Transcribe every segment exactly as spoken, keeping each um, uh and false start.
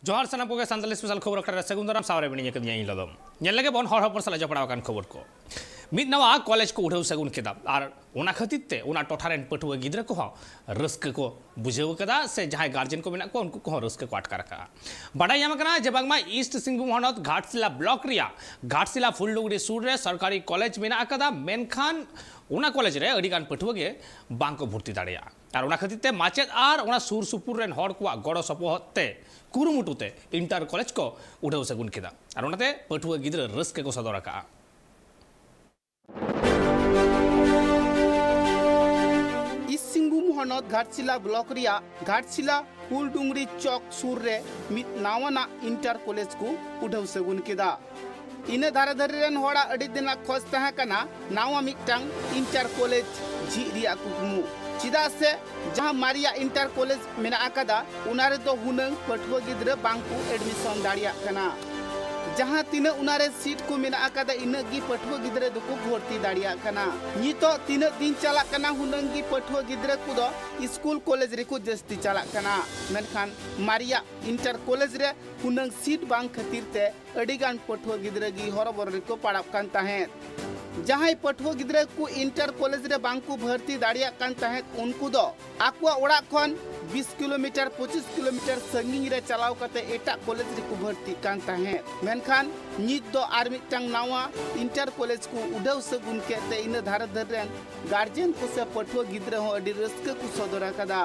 ᱡᱚᱦᱟᱨ ᱥᱟᱱᱟᱢ ᱠᱚᱜᱮ, ᱥᱟᱱᱛᱟᱞᱤ ᱥᱯᱮᱥᱟᱞ ᱠᱷᱚᱵᱚᱨ ᱟᱠᱷᱲᱟ ᱨᱮ ᱥᱟᱹᱜᱩᱱ ᱫᱟᱨᱟᱢ᱾ ᱥᱟᱶᱨᱮ ᱢᱮᱱᱟᱧ ᱟᱠᱟᱫᱤᱧᱟ ᱤᱧ ᱞᱚᱫᱚᱢ᱾ ᱧᱮᱞ ᱞᱮᱜᱮ ᱵᱚᱱ ᱦᱚᱲ ᱦᱚᱯᱚᱱ ᱥᱟᱞᱟᱜ ᱡᱚᱯᱲᱟᱣ ᱟᱠᱟᱱ ᱠᱷᱚᱵᱚᱨ ᱠᱚ᱾ ᱢᱤᱫ ᱱᱟᱣᱟ ᱠᱚᱞᱮᱡᱽ ᱠᱚ ᱩᱰᱷᱟᱹᱣ ᱥᱟᱹᱜᱩᱱ ᱠᱮᱫᱟ ᱟᱨ ᱚᱱᱟ ᱠᱷᱟᱹᱛᱤᱨ ᱛᱮ ᱚᱱᱟ ᱴᱚᱴᱷᱟ ᱨᱮᱱ ᱯᱟᱹᱴᱷᱩᱣᱟᱹ ᱜᱤᱫᱽᱨᱟᱹ ᱠᱚᱦᱚᱸ ᱨᱟᱹᱥᱠᱟᱹ ᱠᱚ ᱵᱩᱡᱷᱟᱹᱣ ᱟᱠᱟᱫᱟ, ᱥᱮ ᱡᱟᱦᱟᱸᱭ ᱜᱟᱨᱡᱮᱱ ᱠᱚ ᱢᱮᱱᱟᱜ ᱠᱚᱣᱟ ᱩᱱᱠᱩ ᱠᱚᱦᱚᱸ ᱨᱟᱹᱥᱠᱟᱹ ᱠᱚ ᱟᱴᱠᱟᱨ ᱟᱠᱟᱫᱼᱟ᱾ ᱵᱟᱰᱟᱭ ᱧᱟᱢ ᱟᱠᱟᱱᱟ ᱡᱮ ᱵᱟᱝᱢᱟ ᱤᱥᱴ ᱥᱤᱝᱵᱷᱩᱢ ᱦᱚᱱᱚᱛ ᱜᱷᱟᱴᱥᱤᱞᱟ ᱵᱞᱚᱠ ᱨᱮᱭᱟᱜ ᱜᱷᱟᱴᱥᱤᱞᱟ ᱯᱷᱩᱞᱰᱩᱝᱨᱤ ᱥᱩᱨ ᱨᱮ ᱥᱚᱨᱠᱟᱨᱤ ᱠᱚᱞᱮᱡᱽ ᱢᱮᱱᱟᱜ ᱟᱠᱟᱫᱟ, ᱢᱮᱱᱠᱷᱟᱱ ᱚᱱᱟ ᱠᱚᱞᱮᱡᱽ ᱨᱮ ᱟᱹᱰᱤᱜᱟᱱ ᱯᱟᱹᱴᱷᱩᱣᱟᱹ ᱜᱮ ᱵᱟᱝ ᱠᱚ ᱵᱷᱚᱨᱛᱤ ᱫᱟᱲᱮᱭᱟᱜᱼᱟ᱾ ᱟᱨ ᱚᱱᱟ ᱠᱷᱟᱹᱛᱤᱨ ᱛᱮ ᱢᱟᱪᱮᱫ ᱟᱨ ᱚᱱᱟ ᱥᱩᱨ ᱥᱩᱯᱩᱨ ᱨᱮᱱ ᱦᱚᱲ ᱠᱚᱣᱟᱜ ᱜᱚᱲᱚ ᱥᱚᱯᱚᱦᱚᱫ ᱛᱮ, ᱠᱩᱨᱩᱢᱩᱴᱩ ᱛᱮ ᱤᱱᱴᱟᱨ ᱠᱚᱞᱮᱡᱽ ᱠᱚ ᱩᱰᱷᱟᱹᱣ ᱥᱟᱹᱜᱩᱱ ᱠᱮᱫᱟ᱾ ᱟᱨ ᱚᱱᱟᱛᱮ ᱯᱟᱹᱴᱷᱩᱣᱟᱹ ᱜᱤᱫᱽᱨᱟᱹ ᱨᱟᱹᱥᱠᱟᱹ ᱠᱚ ᱥᱚᱫᱚᱨ ᱟᱠᱟᱫᱼᱟ᱾ ᱤᱥᱴ ᱥᱤᱝᱵᱷᱩᱢ ᱦᱚᱱᱚᱛ ᱜᱷᱟᱴᱥᱤᱞᱟ ᱵᱞᱚᱠ ᱨᱮᱭᱟᱜ ᱜᱷᱟᱴᱥᱤᱞᱟ ᱯᱷᱩᱞᱰᱩᱝᱨᱤ ᱪᱚᱠ ᱥᱩᱨ ᱨᱮ ᱢᱤᱫ ᱱᱟᱣᱟᱱᱟᱜ ᱤᱱᱴᱟᱨ ᱠᱚᱞᱮᱡᱽ ᱠᱚ ᱩᱰᱷᱟᱹᱣ ᱥᱟᱹᱜᱩᱱ ᱠᱮᱫᱟ᱾ ᱤᱱᱟᱹ ᱫᱷᱟᱨᱮ ᱫᱷᱟᱨᱮ ᱨᱮᱱ ᱦᱚᱲᱟᱜ ᱟᱹᱰᱤ ᱫᱤᱱᱟᱜ ᱠᱷᱚᱡᱽ ᱛᱟᱦᱮᱸ ᱠᱟᱱᱟ ᱱᱟᱣᱟ ᱢᱤᱫᱴᱟᱝ ᱤᱱᱴᱟᱨ ᱠᱚᱞᱮᱡᱽ ᱡᱷᱤᱡ ᱨᱮᱭᱟᱜ ᱠᱩᱠᱢᱩ, ᱪᱮᱫᱟᱜ ᱥᱮ ᱡᱟᱦᱟᱸ ᱢᱟᱨᱮᱭᱟᱜ ᱤᱱᱴᱟᱨ ᱠᱚᱞᱮᱡᱽ ᱢᱮᱱᱟᱜ ᱟᱠᱟᱫᱟ, ᱚᱱᱟ ᱨᱮᱫᱚ ᱦᱩᱱᱟᱹᱝ ᱯᱟᱹᱴᱷᱩᱣᱟᱹ ᱜᱤᱫᱽᱨᱟᱹ ᱵᱟᱝ ᱠᱚ ᱮᱰᱢᱤᱥᱚᱱ ᱫᱟᱲᱮᱭᱟᱜ ᱠᱟᱱᱟ᱾ ᱡᱟᱦᱟᱸ ᱛᱤᱱᱟᱹᱜ ᱚᱱᱟ ᱨᱮ ᱥᱤᱴ ᱠᱚ ᱢᱮᱱᱟᱜ ᱟᱠᱟᱫᱟ, ᱤᱱᱟᱹᱜ ᱜᱮ ᱯᱟᱹᱴᱷᱩᱣᱟᱹ ᱜᱤᱫᱽᱨᱟᱹ ᱫᱚᱠᱚ ᱵᱷᱚᱨᱛᱤ ᱫᱟᱲᱮᱭᱟᱜ ᱠᱟᱱᱟ᱾ ᱱᱤᱛᱚᱜ ᱛᱤᱱᱟᱹᱜ ᱫᱤᱱ ᱪᱟᱞᱟᱜ ᱠᱟᱱᱟ, ᱦᱩᱱᱟᱹᱝ ᱜᱮ ᱯᱟᱹᱴᱷᱩᱣᱟᱹ ᱜᱤᱫᱽᱨᱟᱹ ᱠᱚᱫᱚ ᱥᱠᱩᱞ ᱠᱚᱞᱮᱡᱽ ᱨᱮᱠᱚ ᱡᱟᱹᱥᱛᱤ ᱪᱟᱞᱟᱜ ᱠᱟᱱᱟ, ᱢᱮᱱᱠᱷᱟᱱ ᱢᱟᱨᱮᱭᱟᱜ ᱤᱱᱴᱟᱨ ᱠᱚᱞᱮᱡᱽ ᱨᱮ ᱦᱩᱱᱟᱹᱝ ᱥᱤᱴ ᱵᱟᱝ ᱠᱷᱟᱹᱛᱤᱨ ᱛᱮ ᱟᱹᱰᱤᱜᱟᱱ ᱯᱟᱹᱴᱷᱩᱣᱟᱹ ᱜᱤᱫᱽᱨᱟᱹ ᱜᱮ ᱦᱚᱨᱚᱵᱚᱨᱚ ᱨᱮᱠᱚ ᱯᱟᱲᱟᱜ ᱠᱟᱱ ᱛᱟᱦᱮᱸᱫ᱾ ᱡᱟᱦᱟᱸᱭ ᱯᱟᱹᱴᱷᱩᱣᱟᱹ ᱜᱤᱫᱽᱨᱟᱹ ᱠᱚ ᱤᱱᱴᱟᱨ ᱠᱚᱞᱮᱡᱽ ᱨᱮ ᱵᱟᱝ ᱠᱚ ᱵᱷᱚᱨᱛᱤ ᱫᱟᱲᱮᱭᱟᱜ ᱠᱟᱱ ᱛᱟᱦᱮᱸᱫ, ᱩᱱᱠᱩ ᱫᱚ ᱟᱠᱚᱣᱟᱜ ᱚᱲᱟᱜ ᱠᱷᱚᱱ ᱵᱤᱥ ᱠᱤᱞᱳᱢᱤᱴᱟᱨ, ᱯᱚᱸᱪᱤᱥ ᱠᱤᱞᱳᱢᱤᱴᱟᱨ ᱥᱟᱺᱜᱤᱧ ᱨᱮ ᱪᱟᱞᱟᱣ ᱠᱟᱛᱮ ᱮᱴᱟᱜ ᱠᱚᱞᱮᱡᱽ ᱨᱮᱠᱚ ᱵᱷᱚᱨᱛᱤᱜ ᱠᱟᱱ ᱛᱟᱦᱮᱸᱫ᱾ ᱢᱮᱱᱠᱷᱟᱱ ᱱᱤᱛ ᱫᱚ ᱟᱨ ᱢᱤᱫᱴᱟᱝ ᱱᱟᱣᱟ ᱤᱱᱴᱟᱨ ᱠᱚᱞᱮᱡᱽ ᱠᱚ ᱩᱰᱷᱟᱹᱣ ᱥᱟᱹᱜᱩᱱ ᱠᱮᱫ ᱛᱮ ᱤᱱᱟᱹ ᱫᱷᱟᱨᱮ ᱫᱷᱟᱨᱮ ᱨᱮᱱ ᱜᱟᱨᱡᱮᱱ ᱠᱚ ᱥᱮ ᱯᱟᱹᱴᱷᱩᱣᱟᱹ ᱜᱤᱫᱽᱨᱟᱹ ᱦᱚᱸ ᱟᱹᱰᱤ ᱨᱟᱹᱥᱠᱟᱹ ᱠᱚ ᱥᱚᱫᱚᱨ ᱟᱠᱟᱫᱟ᱾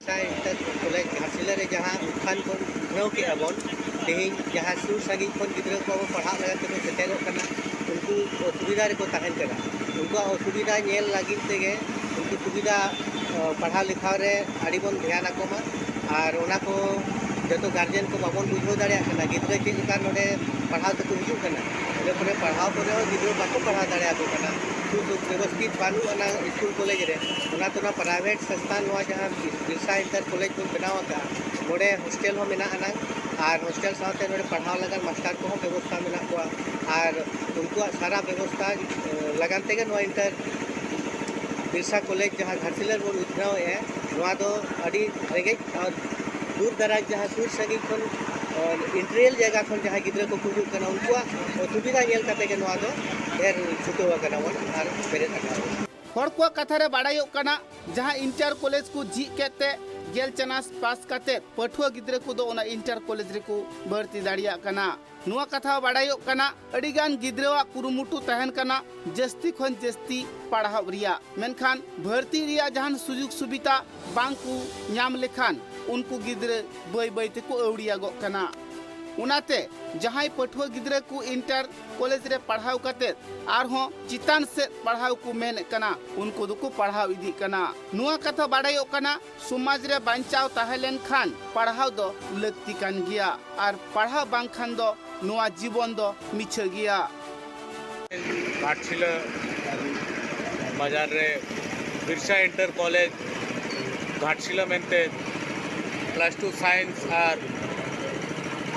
ᱥᱟᱶᱛᱮ ᱠᱚᱞᱮᱡᱽ ᱜᱷᱟᱴᱥᱤᱞᱟᱹ ᱨᱮ ᱡᱟᱦᱟᱸ ᱩᱛᱛᱷᱟᱱ ᱵᱚᱱ ᱩᱛᱱᱟᱹᱣ ᱠᱮᱜᱼᱟ ᱵᱚᱱ, ᱛᱮᱦᱮᱧ ᱡᱟᱦᱟᱸ ᱥᱩᱨ ᱥᱟᱺᱜᱤᱧ ᱠᱷᱚᱱ ᱜᱤᱫᱽᱨᱟᱹ ᱠᱚ ᱟᱵᱚ ᱯᱟᱲᱦᱟᱜ ᱞᱟᱹᱜᱤᱫ ᱛᱮᱠᱚ ᱥᱮᱴᱮᱨᱚᱜ ᱠᱟᱱᱟ, ᱩᱱᱠᱩ ᱚᱥᱩᱵᱤᱫᱷᱟ ᱨᱮᱠᱚ ᱛᱟᱦᱮᱱ ᱠᱟᱱᱟ᱾ ᱩᱱᱠᱩᱣᱟᱜ ᱚᱥᱩᱵᱤᱫᱷᱟ ᱧᱮᱞ ᱞᱟᱹᱜᱤᱫ ᱛᱮᱜᱮ ᱩᱱᱠᱩ ᱥᱩᱵᱤᱫᱷᱟ, ᱚ, ᱯᱟᱲᱦᱟᱣ ᱞᱮᱠᱷᱟ ᱨᱮ ᱟᱹᱰᱤ ᱵᱚᱱ ᱫᱷᱮᱭᱟᱱ ᱟᱠᱚ ᱢᱟ᱾ ᱟᱨ ᱚᱱᱟ ᱠᱚ ᱡᱚᱛᱚ ᱜᱟᱨᱡᱮᱱ ᱠᱚ ᱵᱟᱵᱚᱱ ᱵᱩᱡᱷᱟᱹᱣ ᱫᱟᱲᱮᱭᱟᱜ ᱠᱟᱱᱟ, ᱜᱤᱫᱽᱨᱟᱹ ᱪᱮᱫ ᱞᱮᱠᱟ ᱱᱚᱰᱮ ᱯᱟᱲᱦᱟᱣ ᱛᱮᱠᱚ ᱦᱤᱡᱩᱜ ᱠᱟᱱᱟ, ᱤᱱᱟᱹ ᱯᱚᱨᱮ ᱯᱟᱲᱦᱟᱣ ᱠᱚᱨᱮ ᱦᱚᱸ ᱜᱤᱫᱽᱨᱟᱹ ᱵᱟᱠᱚ ᱯᱟᱲᱦᱟᱣ ᱫᱟᱲᱮᱭᱟᱠᱚ ᱠᱟᱱᱟ, ᱥᱩᱵᱮᱵᱚᱥᱛᱷᱤᱛ ᱵᱟᱹᱱᱩᱜ ᱟᱱᱟ ᱥᱠᱩᱞ ᱠᱚᱞᱮᱡᱽ ᱨᱮ᱾ ᱚᱱᱟᱛᱮ ᱚᱱᱟ ᱯᱨᱟᱭᱵᱷᱮᱴ ᱥᱚᱝᱥᱛᱷᱟ ᱱᱚᱣᱟ ᱡᱟᱦᱟᱸ ᱵᱤᱨᱥᱟ ᱤᱱᱴᱟᱨ ᱠᱚᱞᱮᱡᱽ ᱵᱚᱱ ᱵᱮᱱᱟᱣ ᱟᱠᱟᱫᱼᱟ, ᱱᱚᱰᱮ ᱦᱳᱥᱴᱮᱞ ᱦᱚᱸ ᱢᱮᱱᱟᱜ ᱟᱱᱟᱝ ᱟᱨ ᱦᱳᱥᱴᱮᱞ ᱥᱟᱶᱛᱮ ᱱᱚᱰᱮ ᱯᱟᱲᱦᱟᱣ ᱞᱟᱹᱜᱤᱫ ᱢᱟᱥᱴᱟᱨ ᱠᱚᱦᱚᱸ ᱵᱮᱵᱚᱥᱛᱷᱟ ᱢᱮᱱᱟᱜ ᱠᱚᱣᱟ᱾ ᱟᱨ ᱩᱱᱠᱩᱣᱟᱜ ᱥᱟᱨᱟ ᱵᱮᱵᱚᱥᱛᱷᱟ, ᱮ, ᱞᱟᱜᱟᱱ ᱛᱮᱜᱮ ᱱᱚᱣᱟ ᱤᱱᱴᱟᱨ ᱵᱤᱨᱥᱟ ᱠᱚᱞᱮᱡᱽ ᱡᱟᱦᱟᱸ ᱜᱷᱟᱴᱥᱤᱞᱟᱹ ᱨᱮᱵᱚᱱ ᱩᱛᱱᱟᱹᱣᱮᱫᱼᱟ, ᱱᱚᱣᱟ ᱫᱚ ᱟᱹᱰᱤ ᱨᱮᱸᱜᱮᱡ ᱟᱨ ᱫᱩᱨ ᱫᱟᱨᱟᱡᱽ ᱡᱟᱦᱟᱸ ᱥᱩᱨ ᱥᱟᱺᱜᱤᱧ ᱠᱷᱚᱱ, ᱤᱱᱴᱨᱤᱭᱟᱞ ᱡᱟᱭᱜᱟ ᱠᱷᱚᱱ ᱡᱟᱦᱟᱸ ᱜᱤᱫᱽᱨᱟᱹ ᱠᱚᱠᱚ ᱦᱤᱡᱩᱜ ᱠᱟᱱᱟ, ᱩᱱᱠᱩᱣᱟᱜ ᱥᱩᱵᱤᱫᱷᱟ ᱧᱮᱞ ᱠᱟᱛᱮ ᱜᱮ ᱱᱚᱣᱟ ᱫᱚ ᱰᱷᱮᱨ ᱪᱷᱩᱴᱟᱹᱣ ᱟᱠᱟᱱᱟ ᱵᱚᱱ ᱟᱨ ᱵᱮᱨᱮᱫ ᱟᱠᱟᱱᱟ ᱵᱚᱱ᱾ ᱦᱚᱲ ᱠᱚᱣᱟᱜ ᱠᱟᱛᱷᱟ ᱨᱮ ᱵᱟᱲᱟᱭᱚᱜ ᱠᱟᱱᱟ, ᱡᱟᱦᱟᱸ ᱤᱱᱴᱟᱨ ᱠᱚᱞᱮᱡᱽ ᱠᱚ ᱡᱷᱤᱡ ᱠᱮᱫ ᱛᱮ ᱜᱮᱞ ᱪᱟᱱᱟᱪ ᱯᱟᱥ ᱠᱟᱛᱮ ᱯᱟᱹᱴᱷᱩᱣᱟᱹ ᱜᱤᱫᱽᱨᱟᱹ ᱠᱚᱫᱚ ᱚᱱᱟ ᱤᱱᱴᱟᱨ ᱠᱚᱞᱮᱡᱽ ᱨᱮᱠᱚ ᱵᱷᱚᱨᱛᱤ ᱫᱟᱲᱮᱭᱟᱜ ᱠᱟᱱᱟ᱾ ᱱᱚᱣᱟ ᱠᱟᱛᱷᱟ ᱦᱚᱸ ᱵᱟᱲᱟᱭᱚᱜ ᱠᱟᱱᱟ, ᱟᱹᱰᱤ ᱜᱟᱱ ᱜᱤᱫᱽᱨᱟᱹᱣᱟᱜ ᱠᱩᱨᱩᱢᱩᱴᱩ ᱛᱟᱦᱮᱱ ᱠᱟᱱᱟ ᱡᱟᱹᱥᱛᱤ ᱠᱷᱚᱱ ᱡᱟᱹᱥᱛᱤ ᱯᱟᱲᱦᱟᱣ ᱨᱮᱭᱟᱜ, ᱢᱮᱱᱠᱷᱟᱱ ᱵᱷᱚᱨᱛᱤ ᱨᱮᱭᱟᱜ ᱡᱟᱦᱟᱱ ᱥᱩᱡᱳᱜᱽ ᱥᱩᱵᱤᱫᱷᱟ ᱵᱟᱝ ᱠᱚ ᱧᱟᱢ ᱞᱮᱠᱷᱟᱱ ᱩᱱᱠᱩ ᱜᱤᱫᱽᱨᱟᱹ ᱵᱟᱹᱭ ᱵᱟᱹᱭ ᱛᱮᱠᱚ ᱟᱹᱣᱲᱤᱭᱟᱜᱚᱜ ᱠᱟᱱᱟ᱾ ᱚᱱᱟᱛᱮ ᱡᱟᱦᱟᱸᱭ ᱯᱟᱹᱴᱷᱩᱣᱟᱹ ᱜᱤᱫᱽᱨᱟᱹ ᱠᱚ ᱤᱱᱴᱟᱨ ᱠᱚᱞᱮᱡᱽ ᱨᱮ ᱯᱟᱲᱦᱟᱣ ᱠᱟᱛᱮ ᱟᱨᱦᱚᱸ ᱪᱮᱛᱟᱱ ᱥᱮᱫ ᱯᱟᱲᱦᱟᱣ ᱠᱚ ᱢᱮᱱᱮᱫ ᱠᱟᱱᱟ, ᱩᱱᱠᱩ ᱫᱚᱠᱚ ᱯᱟᱲᱦᱟᱣ ᱤᱫᱤᱜ ᱠᱟᱱᱟ᱾ ᱱᱚᱣᱟ ᱠᱟᱛᱷᱟ ᱵᱟᱲᱟᱭᱚᱜ ᱠᱟᱱᱟ, ᱥᱚᱢᱟᱡᱽ ᱨᱮ ᱵᱟᱧᱪᱟᱣ ᱛᱟᱦᱮᱸ ᱞᱮᱱᱠᱷᱟᱱ ᱯᱟᱲᱦᱟᱣ ᱫᱚ ᱞᱟᱹᱠᱛᱤ ᱠᱟᱱ ᱜᱮᱭᱟ, ᱟᱨ ᱯᱟᱲᱦᱟᱣ ᱵᱟᱝᱠᱷᱟᱱ ᱫᱚ ᱱᱚᱣᱟ ᱡᱤᱵᱚᱱ ᱫᱚ ᱢᱤᱪᱷᱟᱹ ᱜᱮᱭᱟ᱾ ᱜᱷᱟᱴᱥᱤᱞᱟᱹ ᱵᱟᱡᱟᱨ ᱨᱮ ᱵᱤᱨᱥᱟ ᱤᱱᱴᱟᱨ ᱠᱚᱞᱮᱡᱽ ᱜᱷᱟᱴᱥᱤᱞᱟᱹ ᱢᱮᱱᱛᱮ ᱯᱞᱟᱥ ᱴᱩ ᱥᱟᱭᱮᱱᱥ ᱟᱨ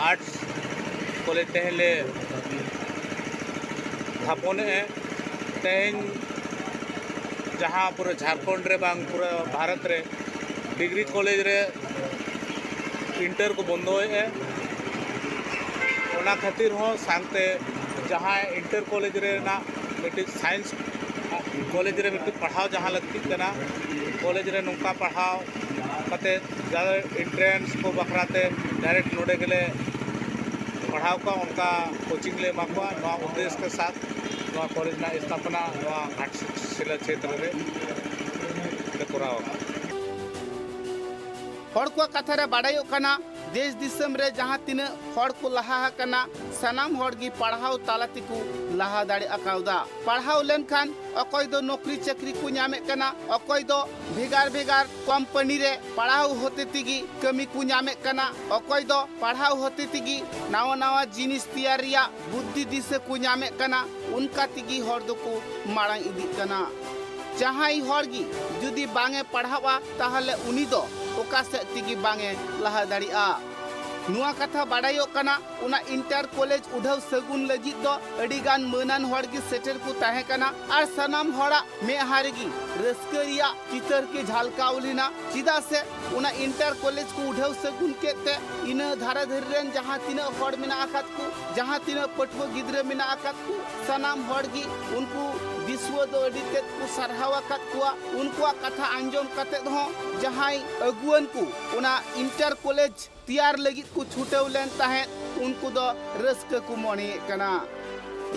ᱟᱨᱴᱥ ᱠᱚᱞᱮᱡᱽ ᱛᱮᱦᱮᱧ ᱞᱮ ᱛᱷᱟᱯᱚᱱᱮᱜᱼᱟ᱾ ᱛᱮᱦᱮᱧ ᱡᱟᱦᱟᱸ ᱯᱩᱨᱟᱹ ᱡᱷᱟᱲᱠᱷᱚᱸᱰ ᱨᱮ ᱵᱟᱝ, ᱯᱩᱨᱟᱹ ᱵᱷᱟᱨᱚᱛ ᱨᱮ ᱰᱤᱜᱽᱨᱤ ᱠᱚᱞᱮᱡᱽ ᱨᱮ ᱤᱱᱴᱟᱨ ᱠᱚ ᱵᱚᱱᱫᱚᱭᱮᱫᱼᱟ, ᱚᱱᱟ ᱠᱷᱟᱹᱛᱤᱨ ᱦᱚᱸ ᱥᱟᱶᱛᱮ ᱡᱟᱦᱟᱸᱭ ᱤᱱᱴᱟᱨ ᱠᱚᱞᱮᱡᱽ ᱨᱮᱱᱟᱜ ᱢᱤᱫᱴᱤᱡ ᱥᱟᱭᱮᱱᱥ ᱠᱚᱞᱮᱡᱽ ᱨᱮ ᱢᱤᱫᱴᱤᱡ ᱯᱟᱲᱦᱟᱣ ᱡᱟᱦᱟᱸ ᱞᱟᱹᱠᱛᱤᱜ ᱠᱟᱱᱟ, ᱠᱚᱞᱮᱡᱽ ᱨᱮ ᱱᱚᱝᱠᱟ ᱯᱟᱲᱦᱟᱣ ᱠᱟᱛᱮ ᱡᱟᱦᱟᱸ ᱮᱱᱴᱨᱮᱱᱥ ᱠᱚ ᱵᱟᱠᱷᱨᱟ ᱛᱮ ᱰᱟᱭᱨᱮᱠᱴ ᱱᱚᱰᱮ ᱜᱮᱞᱮ ᱯᱟᱲᱦᱟᱣ ᱠᱚᱣᱟ, ᱚᱱᱠᱟ ᱠᱳᱪᱤᱝ ᱞᱮ ᱮᱢᱟ ᱠᱚᱣᱟ᱾ ᱱᱚᱣᱟ ᱩᱫᱽᱫᱮᱥ ᱠᱮ ᱥᱟᱛᱷ ᱱᱚᱣᱟ ᱠᱚᱞᱮᱡᱽ ᱨᱮᱱᱟᱜ ᱥᱛᱷᱟᱯᱚᱱᱟ ᱱᱚᱣᱟ ᱜᱷᱟᱴᱥᱤᱞᱟᱹ ᱪᱷᱮᱛᱨᱚ ᱨᱮ ᱞᱮ ᱠᱚᱨᱟᱣ ᱟᱠᱟᱫᱟ᱾ ᱦᱚᱲ ᱠᱚᱣᱟᱜ ᱠᱟᱛᱷᱟ ᱨᱮ ᱵᱟᱰᱟᱭᱚᱜ ᱠᱟᱱᱟ, ᱫᱮᱥ ᱫᱤᱥᱚᱢ ᱨᱮ ᱡᱟᱦᱟᱸ ᱛᱤᱱᱟᱹᱜ ᱦᱚᱲ ᱠᱚ ᱞᱟᱦᱟ ᱟᱠᱟᱱᱟ, ᱥᱟᱱᱟᱢ ᱦᱚᱲ ᱜᱮ ᱯᱟᱲᱦᱟᱣ ᱛᱟᱞᱟ ᱛᱮᱠᱚ ᱞᱟᱦᱟ ᱫᱟᱲᱮ ᱟᱠᱟᱣᱫᱟ᱾ ᱯᱟᱲᱦᱟᱣ ᱞᱮᱱᱠᱷᱟᱱ ᱚᱠᱚᱭ ᱫᱚ ᱱᱚᱠᱨᱤ ᱪᱟᱹᱠᱨᱤ ᱠᱚ ᱧᱟᱢᱮᱫ ᱠᱟᱱᱟ, ᱚᱠᱚᱭ ᱫᱚ ᱵᱷᱮᱜᱟᱨ ᱵᱷᱮᱜᱟᱨ ᱠᱳᱢᱯᱟᱱᱤ ᱨᱮ ᱯᱟᱲᱦᱟᱣ ᱦᱚᱛᱮ ᱛᱮᱜᱮ ᱠᱟᱹᱢᱤ ᱠᱚ ᱧᱟᱢᱮᱫ ᱠᱟᱱᱟ, ᱚᱠᱚᱭ ᱫᱚ ᱯᱟᱲᱦᱟᱣ ᱦᱚᱛᱮ ᱛᱮᱜᱮ ᱱᱟᱣᱟ ᱱᱟᱣᱟ ᱡᱤᱱᱤᱥ ᱛᱮᱭᱟᱨ ᱨᱮᱭᱟᱜ ᱵᱩᱫᱽᱫᱷᱤ ᱫᱤᱥᱟᱹ ᱠᱚ ᱧᱟᱢᱮᱫ ᱠᱟᱱᱟ᱾ ᱚᱱᱠᱟ ᱛᱮᱜᱮ ᱦᱚᱲ ᱫᱚᱠᱚ ᱢᱟᱲᱟᱝ ᱤᱫᱤᱜ ᱠᱟᱱᱟ᱾ ᱡᱟᱦᱟᱸᱭ ᱦᱚᱲ ᱜᱮ ᱡᱩᱫᱤ ᱵᱟᱝ ᱮ ᱯᱟᱲᱦᱟᱜᱼᱟ, ᱛᱟᱦᱚᱞᱮ ᱩᱱᱤ ᱫᱚ ᱚᱠᱟ ᱥᱮᱫ ᱛᱮᱜᱮ ᱵᱟᱝ ᱮ ᱞᱟᱦᱟ ᱫᱟᱲᱮᱭᱟᱜᱼᱟ᱾ ᱱᱚᱣᱟ ᱠᱟᱛᱷᱟ ᱵᱟᱰᱟᱭᱚᱜ ᱠᱟᱱᱟ, ᱚᱱᱟ ᱤᱱᱴᱟᱨ ᱠᱚᱞᱮᱡᱽ ᱩᱰᱷᱟᱹᱣ ᱥᱟᱹᱜᱩᱱ ᱞᱟᱹᱜᱤᱫ ᱫᱚ ᱟᱹᱰᱤ ᱜᱟᱱ ᱢᱟᱹᱱᱟᱱ ᱦᱚᱲ ᱜᱮ ᱥᱮᱴᱮᱨ ᱠᱚ ᱛᱟᱦᱮᱸ ᱠᱟᱱᱟ ᱟᱨ ᱥᱟᱱᱟᱢ ᱦᱚᱲᱟᱜ ᱢᱮᱫᱦᱟ ᱨᱮᱜᱮ ᱨᱟᱹᱥᱠᱟᱹ ᱨᱮᱭᱟᱜ ᱪᱤᱛᱟᱹᱨ ᱜᱮ ᱡᱷᱟᱞᱠᱟᱣ ᱞᱮᱱᱟ᱾ ᱪᱮᱫᱟᱜ ᱥᱮ ᱚᱱᱟ ᱤᱱᱴᱟᱨ ᱠᱚᱞᱮᱡᱽ ᱠᱚ ᱩᱰᱷᱟᱹᱣ ᱥᱟᱹᱜᱩᱱ ᱠᱮᱫ ᱛᱮ ᱤᱱᱟᱹ ᱫᱷᱟᱨᱮ ᱫᱷᱟᱨᱮ ᱨᱮᱱ ᱡᱟᱦᱟᱸ ᱛᱤᱱᱟᱹᱜ ᱦᱚᱲ ᱢᱮᱱᱟᱜ ᱟᱠᱟᱫ ᱠᱚ, ᱡᱟᱦᱟᱸ ᱛᱤᱱᱟᱹᱜ ᱯᱟᱹᱴᱷᱩᱣᱟᱹ ᱜᱤᱫᱽᱨᱟᱹ ᱢᱮᱱᱟᱜ ᱟᱠᱟᱫ ᱠᱚ, ᱥᱟᱱᱟᱢ ᱦᱚᱲ ᱜᱮ ᱩᱱᱠᱩ ᱫᱤᱥᱩᱣᱟᱹ ᱫᱚ ᱟᱹᱰᱤ ᱛᱮᱫ ᱠᱚ ᱥᱟᱨᱦᱟᱣ ᱟᱠᱟᱫ ᱠᱚᱣᱟ᱾ ᱩᱱᱠᱩᱣᱟᱜ ᱠᱟᱛᱷᱟ ᱟᱸᱡᱚᱢ ᱠᱟᱛᱮᱫ ᱦᱚᱸ ᱡᱟᱦᱟᱸᱭ ᱟᱹᱜᱩᱣᱟᱹᱱ ᱠᱚ ᱚᱱᱟ ᱤᱱᱴᱟᱨ ᱠᱚᱞᱮᱡᱽ ᱛᱮᱭᱟᱨ ᱞᱟᱹᱜᱤᱫ ᱠᱚ ᱪᱷᱩᱴᱟᱹᱣ ᱞᱮᱱ ᱛᱟᱦᱮᱸᱫ, ᱩᱱᱠᱩ ᱫᱚ ᱨᱟᱹᱥᱠᱟᱹ ᱠᱚ ᱢᱚᱱᱮᱭᱮᱫ ᱠᱟᱱᱟ᱾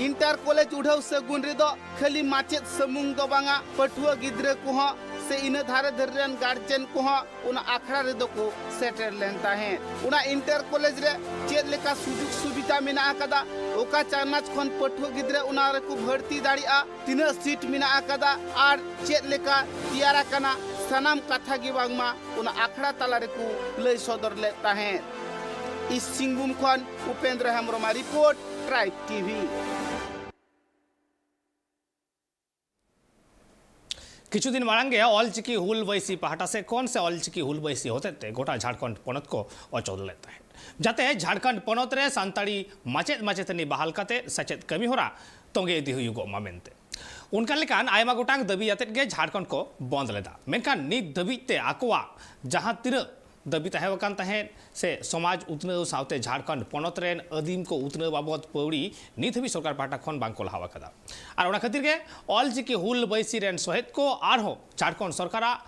ᱤᱱᱴᱟᱨ ᱠᱚᱞᱮᱡᱽ ᱩᱰᱷᱟᱹᱣ ᱥᱟᱹᱜᱩᱱ ᱨᱮᱫᱚ ᱠᱷᱟᱹᱞᱤ ᱢᱟᱪᱮᱫ ᱥᱩᱢᱩᱝ ᱫᱚ ᱵᱟᱝᱟ, ᱯᱟᱹᱴᱷᱩᱣᱟᱹ ᱜᱤᱫᱽᱨᱟᱹ ᱠᱚᱦᱚᱸ ᱥᱮ ᱤᱱᱟᱹ ᱫᱷᱟᱨᱮ ᱫᱷᱟᱨᱮ ᱨᱮᱱ ᱜᱟᱨᱡᱮᱱ ᱠᱚᱦᱚᱸ ᱚᱱᱟ ᱟᱠᱷᱲᱟ ᱨᱮᱫᱚ ᱠᱚ ᱥᱮᱴᱮᱨ ᱞᱮᱱ ᱛᱟᱦᱮᱸᱫ᱾ ᱚᱱᱟ ᱤᱱᱴᱟᱨ ᱠᱚᱞᱮᱡᱽ ᱨᱮ ᱪᱮᱫ ᱞᱮᱠᱟ ᱥᱩᱡᱳᱜᱽ ᱥᱩᱵᱤᱫᱷᱟ ᱢᱮᱱᱟᱜ ᱟᱠᱟᱫᱟ, ᱚᱠᱟ ᱪᱟᱱᱟᱪ ᱠᱷᱚᱱ ᱯᱟᱹᱴᱷᱩᱣᱟᱹ ᱜᱤᱫᱽᱨᱟᱹ ᱚᱱᱟ ᱨᱮᱠᱚ ᱵᱷᱚᱨᱛᱤ ᱫᱟᱲᱮᱭᱟᱜᱼᱟ, ᱛᱤᱱᱟᱹᱜ ᱥᱤᱴ ᱢᱮᱱᱟᱜ ᱟᱠᱟᱫᱟ ᱟᱨ ᱪᱮᱫ ᱞᱮᱠᱟ ᱛᱮᱭᱟᱨ ᱟᱠᱟᱱᱟ, ᱥᱟᱱᱟᱢ ᱠᱟᱛᱷᱟ ᱜᱮ ᱵᱟᱝᱢᱟ ᱚᱱᱟ ᱟᱠᱷᱲᱟ ᱛᱟᱞᱟ ᱨᱮᱠᱚ ᱞᱟᱹᱭ ᱥᱚᱫᱚᱨ ᱞᱮᱫ ᱛᱟᱦᱮᱸᱫ᱾ ᱤᱥᱴ ᱥᱤᱝᱵᱷᱩᱢ ᱠᱷᱚᱱ ᱩᱯᱮᱱᱫᱨᱚ ᱦᱮᱢᱵᱨᱚᱢᱟᱜ ᱨᱤᱯᱳᱨᱴ, ᱴᱨᱟᱭᱤᱵᱽ ᱴᱤᱵᱷᱤ᱾ ᱠᱤᱪᱷᱩ ᱫᱤᱱ ᱢᱟᱲᱟᱝ ᱜᱮ ᱚᱞᱪᱤᱠᱤ ᱦᱩᱞ ᱵᱟᱹᱭᱥᱤ ᱯᱟᱦᱴᱟ ᱥᱮᱫ ᱠᱷᱚᱱ ᱥᱮ ᱚᱞᱪᱤᱠᱤ ᱦᱩᱞ ᱵᱟᱹᱭᱥᱤ ᱦᱚᱛᱮᱛᱮ ᱜᱚᱴᱟ ᱡᱷᱟᱲᱠᱷᱚᱸᱰ ᱯᱚᱱᱚᱛ ᱠᱚ ᱚᱪᱚᱞ ᱞᱮᱫ ᱛᱟᱦᱮᱸᱫ, ᱡᱟᱛᱮ ᱡᱷᱟᱲᱠᱷᱚᱸᱰ ᱯᱚᱱᱚᱛ ᱨᱮ ᱥᱟᱱᱛᱟᱲᱤ ᱢᱟᱪᱮᱫ ᱢᱟᱪᱮᱛᱟᱹᱱᱤ ᱵᱟᱦᱟᱞ ᱠᱟᱛᱮ ᱥᱮᱪᱮᱫ ᱠᱟᱹᱢᱤ ᱦᱚᱨᱟ ᱛᱚᱸᱜᱮ ᱤᱫᱤ ᱦᱩᱭᱩᱜᱚᱜ ᱢᱟ ᱢᱮᱱᱛᱮ᱾ ᱚᱱᱠᱟ ᱞᱮᱠᱟᱱ ᱟᱭᱢᱟ ᱜᱚᱴᱟᱝ ᱫᱟᱹᱵᱤ ᱟᱛᱮᱫ ᱜᱮ ᱡᱷᱟᱲᱠᱷᱚᱸᱰ ᱠᱚ ᱵᱚᱱᱫ ᱞᱮᱫᱟ᱾ ᱢᱮᱱᱠᱷᱟᱱ ᱱᱤᱛ ᱫᱷᱟᱹᱵᱤᱡ ᱛᱮ ᱟᱠᱚᱣᱟᱜ ᱡᱟᱦᱟᱸ ᱛᱤᱱᱟᱹᱜ ᱫᱟᱹᱵᱤ ᱛᱟᱦᱮᱸ ᱟᱠᱟᱱ ᱛᱟᱦᱮᱸᱫ ᱥᱮ ᱥᱚᱢᱟᱡᱽ ᱩᱛᱱᱟᱹᱣ ᱥᱟᱶᱛᱮ ᱡᱷᱟᱲᱠᱷᱚᱸᱰ ᱯᱚᱱᱚᱛ ᱨᱮᱱ ᱟᱹᱫᱤᱢ ᱠᱚ ᱩᱛᱱᱟᱹᱣ ᱵᱟᱵᱚᱫ ᱯᱟᱹᱣᱲᱤ ᱱᱤᱛ ᱦᱟᱹᱵᱤᱡ ᱥᱚᱨᱠᱟᱨ ᱯᱟᱦᱴᱟ ᱠᱷᱚᱱ ᱵᱟᱝ ᱠᱚ ᱞᱟᱦᱟ ᱟᱠᱟᱫᱟ᱾ ᱟᱨ ᱚᱱᱟ ᱠᱷᱟᱹᱛᱤᱨ ᱜᱮ ᱚᱞᱪᱤᱠᱤ ᱦᱩᱞ ᱵᱟᱹᱭᱥᱤ ᱨᱮᱱ ᱥᱚᱦᱮᱫ ᱠᱚ ᱟᱨᱦᱚᱸ ᱡᱷᱟᱲᱠᱷᱚᱸᱰ ᱥᱚᱨᱠᱟᱨᱟᱜ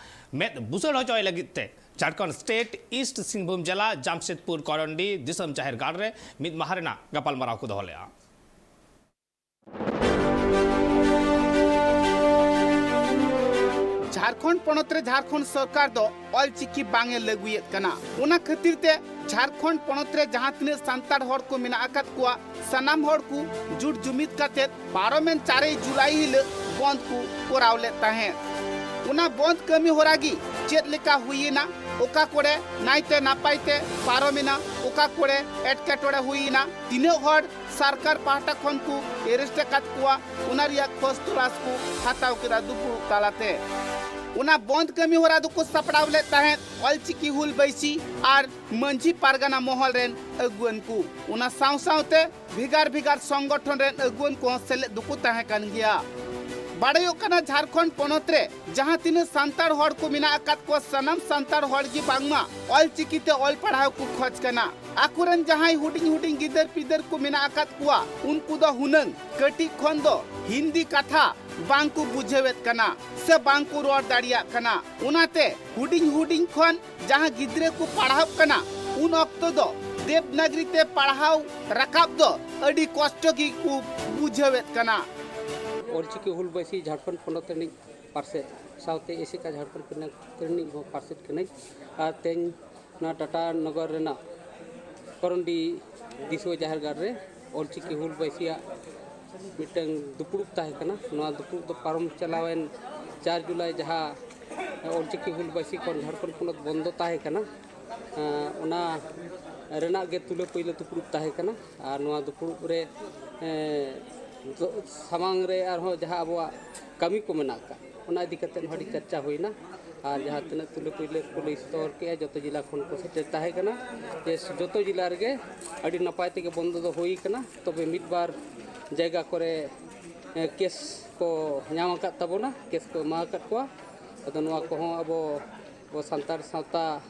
ᱢᱮᱫ ᱵᱩᱥᱟᱹᱲ ᱦᱚᱪᱚᱭ ᱞᱟᱹᱜᱤᱫ ᱛᱮ ᱡᱷᱟᱲᱠᱷᱚᱸᱰ ᱥᱴᱮᱴ ᱤᱥᱴ ᱥᱤᱝᱵᱷᱩᱢ ᱡᱮᱞᱟ ᱡᱟᱢᱥᱮᱫᱽᱯᱩᱨ ᱠᱚᱨᱚᱱᱰᱤ ᱫᱤᱥᱚᱢ ᱡᱟᱦᱮᱨ ᱜᱟᱲ ᱨᱮ ᱢᱤᱫ ᱢᱟᱦᱟ ᱨᱮᱱᱟᱜ ᱜᱟᱯᱟᱞᱢᱟᱨᱟᱣ ᱠᱚ ᱫᱚᱦᱚ ᱞᱮᱫᱼᱟ᱾ ᱡᱷᱟᱲᱠᱷᱚᱸᱰ ᱯᱚᱱᱚᱛ ᱨᱮ ᱡᱷᱟᱲᱠᱷᱚᱸᱰ ᱥᱚᱨᱠᱟᱨ ᱫᱚ ᱚᱞᱪᱤᱠᱤ ᱵᱟᱝ ᱮ ᱞᱟᱹᱜᱩᱭᱮᱫ ᱠᱟᱱᱟ᱾ ᱚᱱᱟ ᱠᱷᱟᱹᱛᱤᱨ ᱛᱮ ᱡᱷᱟᱲᱠᱷᱚᱸᱰ ᱯᱚᱱᱚᱛ ᱨᱮ ᱡᱟᱦᱟᱸ ᱛᱤᱱᱟᱹᱜ ᱥᱟᱱᱛᱟᱲ ᱦᱚᱲ ᱠᱚ ᱢᱮᱱᱟᱜ ᱟᱠᱟᱫ ᱠᱚᱣᱟ, ᱥᱟᱱᱟᱢ ᱦᱚᱲ ᱠᱚ ᱡᱩᱴ ᱡᱩᱢᱤᱫ ᱠᱟᱛᱮᱫ ᱯᱟᱨᱚᱢᱮᱱ ᱪᱟᱨᱮᱭ ᱡᱩᱞᱟᱭ ᱦᱤᱞᱳᱜ ᱵᱚᱱᱫᱷ ᱠᱚ ᱠᱚᱨᱟᱣ ᱞᱮᱫ ᱛᱟᱦᱮᱸᱫ᱾ ᱚᱱᱟ ᱵᱚᱱᱫᱷ ᱠᱟᱹᱢᱤ ᱦᱚᱨᱟ ᱜᱮ ᱪᱮᱫ ᱞᱮᱠᱟ ᱦᱩᱭᱮᱱᱟ, ᱚᱠᱟ ᱠᱚᱨᱮ ᱱᱟᱭᱛᱮ ᱱᱟᱯᱟᱭ ᱛᱮ ᱯᱟᱨᱚᱢᱮᱱᱟ, ᱚᱠᱟ ᱠᱚᱨᱮ ᱮᱴᱠᱮᱴᱚᱬᱮ ᱦᱩᱭᱮᱱᱟ, ᱛᱤᱱᱟᱹᱜ ᱦᱚᱲ ᱥᱚᱨᱠᱟᱨ ᱯᱟᱦᱴᱟ ᱠᱷᱚᱱ ᱠᱚ ᱮᱨᱮᱥᱴ ᱟᱠᱟᱫ ᱠᱚᱣᱟ, ᱚᱱᱟ ᱨᱮᱭᱟᱜ ᱠᱷᱚᱡᱽ ᱛᱚᱞᱟᱥ ᱠᱚ ᱦᱟᱛᱟᱣ ᱠᱮᱫᱟ ᱫᱩᱯᱲᱩᱵ ᱛᱟᱞᱟᱛᱮ᱾ ᱚᱱᱟ ᱵᱚᱱᱫ ᱠᱟᱹᱢᱤ ᱦᱚᱨᱟ ᱫᱚᱠᱚ ᱥᱟᱯᱲᱟᱣ ᱞᱮᱫ ᱛᱟᱦᱮᱸᱫ ᱚᱞᱪᱤᱠᱤ ᱦᱩᱞ ᱵᱟᱹᱭᱥᱤ ᱟᱨ ᱢᱟᱹᱡᱷᱤ ᱯᱟᱨᱜᱟᱱᱟ ᱢᱚᱦᱚᱞ ᱨᱮᱱ ᱟᱹᱜᱩᱣᱟᱹᱱ ᱠᱚ᱾ ᱚᱱᱟ ᱥᱟᱶ ᱥᱟᱶᱛᱮ ᱵᱷᱮᱜᱟᱨ ᱵᱷᱮᱜᱟᱨ ᱥᱚᱝᱜᱚᱴᱷᱚᱱ ᱨᱮᱱ ᱟᱹᱜᱩᱣᱟᱹᱱ ᱠᱚᱦᱚᱸ ᱥᱮᱞᱮᱫ ᱫᱚᱠᱚ ᱛᱟᱦᱮᱸ ᱠᱟᱱ ᱜᱮᱭᱟ᱾ ᱵᱟᱲᱟᱭᱚᱜ ᱠᱟᱱᱟ, ᱡᱷᱟᱲᱠᱷᱚᱸᱰ ᱯᱚᱱᱚᱛ ᱨᱮ ᱡᱟᱦᱟᱸ ᱛᱤᱱᱟᱹᱜ ᱥᱟᱱᱛᱟᱲ ᱦᱚᱲ ᱠᱚ ᱢᱮᱱᱟᱜ ᱟᱠᱟᱫ ᱠᱚᱣᱟ, ᱥᱟᱱᱟᱢ ᱥᱟᱱᱛᱟᱲ ᱦᱚᱲ ᱜᱮ ᱵᱟᱝᱢᱟ ᱚᱞᱪᱤᱠᱤ ᱛᱮ ᱚᱞ ᱯᱟᱲᱦᱟᱣ ᱠᱚ ᱠᱷᱚᱡᱽ ᱠᱟᱱᱟ᱾ ᱟᱠᱚᱨᱮᱱ ᱡᱟᱦᱟᱸᱭ ᱦᱩᱰᱤᱧ ᱦᱩᱰᱤᱧ ᱜᱤᱫᱟᱹᱨ ᱯᱤᱫᱟᱹᱨ ᱠᱚ ᱢᱮᱱᱟᱜ ᱟᱠᱟᱫ ᱠᱚᱣᱟ, ᱩᱱᱠᱩ ᱫᱚ ᱦᱩᱱᱟᱹᱝ ᱠᱟᱹᱴᱤᱡ ᱠᱷᱚᱱ ᱫᱚ ᱦᱤᱱᱫᱤ ᱠᱟᱛᱷᱟ ᱵᱟᱝ ᱠᱚ ᱵᱩᱡᱷᱟᱹᱣᱮᱫ ᱠᱟᱱᱟ ᱥᱮ ᱵᱟᱝ ᱠᱚ ᱨᱚᱲ ᱫᱟᱲᱮᱭᱟᱜ ᱠᱟᱱᱟ᱾ ᱚᱱᱟᱛᱮ ᱦᱩᱰᱤᱧ ᱦᱩᱰᱤᱧ ᱠᱷᱚᱱ ᱡᱟᱦᱟᱸ ᱜᱤᱫᱽᱨᱟᱹ ᱠᱚ ᱯᱟᱲᱦᱟᱜ ᱠᱟᱱᱟ, ᱩᱱ ᱚᱠᱛᱚ ᱫᱚ ᱫᱮᱵᱽᱱᱟᱜᱽᱨᱤ ᱛᱮ ᱯᱟᱲᱦᱟᱣ ᱨᱟᱠᱟᱵ ᱫᱚ ᱟᱹᱰᱤ ᱠᱚᱥᱴᱚ ᱜᱮᱠᱚ ᱵᱩᱡᱷᱟᱹᱣᱮᱫ ᱠᱟᱱᱟ᱾ ᱚᱞᱪᱤᱠᱤ ᱦᱩᱞ ᱵᱟᱹᱭᱥᱤ ᱡᱷᱟᱲᱠᱷᱚᱸᱰ ᱯᱚᱱᱚᱛ ᱨᱤᱱᱤᱡ ᱯᱟᱨᱥᱮᱛ ᱥᱟᱶᱛᱮ ᱮᱥᱮᱠᱟ ᱡᱷᱟᱲᱠᱷᱚᱸᱰ ᱯᱚᱱᱚᱛ ᱨᱤᱱᱤᱡ ᱦᱚᱸ ᱯᱟᱨᱥᱮᱛ ᱠᱟᱹᱱᱟᱹᱧ᱾ ᱟᱨ ᱛᱮᱦᱮᱧ ᱱᱚᱣᱟ ᱴᱟᱴᱟ ᱱᱚᱜᱚᱨ ᱨᱮᱱᱟᱜ ᱠᱚᱨᱚᱱᱰᱤ ᱫᱤᱥᱩᱣᱟᱹ ᱡᱟᱦᱮᱨ ᱜᱟᱲ ᱨᱮ ᱚᱞᱪᱤᱠᱤ ᱦᱩᱞ ᱵᱟᱹᱭᱥᱤᱭᱟᱜ ᱢᱤᱫᱴᱟᱝ ᱫᱩᱯᱲᱩᱵ ᱛᱟᱦᱮᱸ ᱠᱟᱱᱟ᱾ ᱱᱚᱣᱟ ᱫᱩᱯᱲᱩᱵ ᱫᱚ ᱯᱟᱨᱚᱢ ᱪᱟᱞᱟᱣᱮᱱ ᱪᱟᱨ ᱡᱩᱞᱟᱭ ᱡᱟᱦᱟᱸ ᱚᱞᱪᱤᱠᱤ ᱦᱩᱞ ᱵᱟᱹᱭᱥᱤ ᱠᱷᱚᱱ ᱡᱷᱟᱲᱠᱷᱚᱸᱰ ᱯᱚᱱᱚᱛ ᱵᱚᱱᱫᱚ ᱛᱟᱦᱮᱸ ᱠᱟᱱᱟ, ᱮᱸ, ᱚᱱᱟ ᱨᱮᱱᱟᱜ ᱜᱮ ᱛᱩᱞᱟᱹ ᱯᱩᱭᱞᱟᱹ ᱫᱩᱯᱲᱩᱵ ᱛᱟᱦᱮᱸ ᱠᱟᱱᱟ᱾ ᱟᱨ ᱱᱚᱣᱟ ᱫᱩᱯᱲᱩᱵ ᱨᱮ, ᱮᱸ, ᱫᱚ-, ᱥᱟᱢᱟᱝ ᱨᱮ ᱟᱨᱦᱚᱸ ᱡᱟᱦᱟᱸ ᱟᱵᱚᱣᱟᱜ ᱠᱟᱹᱢᱤ ᱠᱚ ᱢᱮᱱᱟᱜ ᱟᱠᱟᱫ, ᱚᱱᱟ ᱤᱫᱤ ᱠᱟᱛᱮᱫ ᱦᱚᱸ ᱟᱹᱰᱤ ᱪᱟᱨᱪᱟ ᱦᱩᱭᱱᱟ᱾ ᱟᱨ ᱡᱟᱦᱟᱸ ᱛᱤᱱᱟᱹᱜ ᱛᱩᱞᱟᱹ ᱯᱩᱭᱞᱟᱹ ᱠᱚ ᱞᱟᱹᱭ ᱥᱚᱫᱚᱨ ᱠᱮᱜᱼᱟ, ᱡᱚᱛᱚ ᱡᱮᱞᱟ ᱠᱷᱚᱱ ᱠᱚ ᱥᱮᱴᱮᱨ ᱛᱟᱦᱮᱸ ᱠᱟᱱᱟ᱾ ᱡᱮ ᱡᱚᱛᱚ ᱡᱮᱞᱟ ᱨᱮᱜᱮ ᱟᱹᱰᱤ ᱱᱟᱯᱟᱭ ᱛᱮᱜᱮ ᱵᱚᱱᱫᱚ ᱫᱚ ᱦᱩᱭ ᱠᱟᱱᱟ᱾ ᱛᱚᱵᱮ ᱢᱤᱫ ᱵᱟᱨ ᱡᱟᱭᱜᱟ ᱠᱚᱨᱮ, ᱮᱸ, ᱠᱮᱥ ᱠᱚ ᱧᱟᱢ ᱟᱠᱟᱫ ᱛᱟᱵᱚᱱᱟ, ᱠᱮᱥ ᱠᱚ ᱮᱢᱟ ᱟᱠᱟᱫ ᱠᱚᱣᱟ᱾ ᱟᱫᱚ ᱱᱚᱣᱟ ᱠᱚᱦᱚᱸ ᱟᱵᱚ, ᱟᱵᱚ ᱥᱟᱱᱛᱟᱲ ᱥᱟᱶᱛᱟ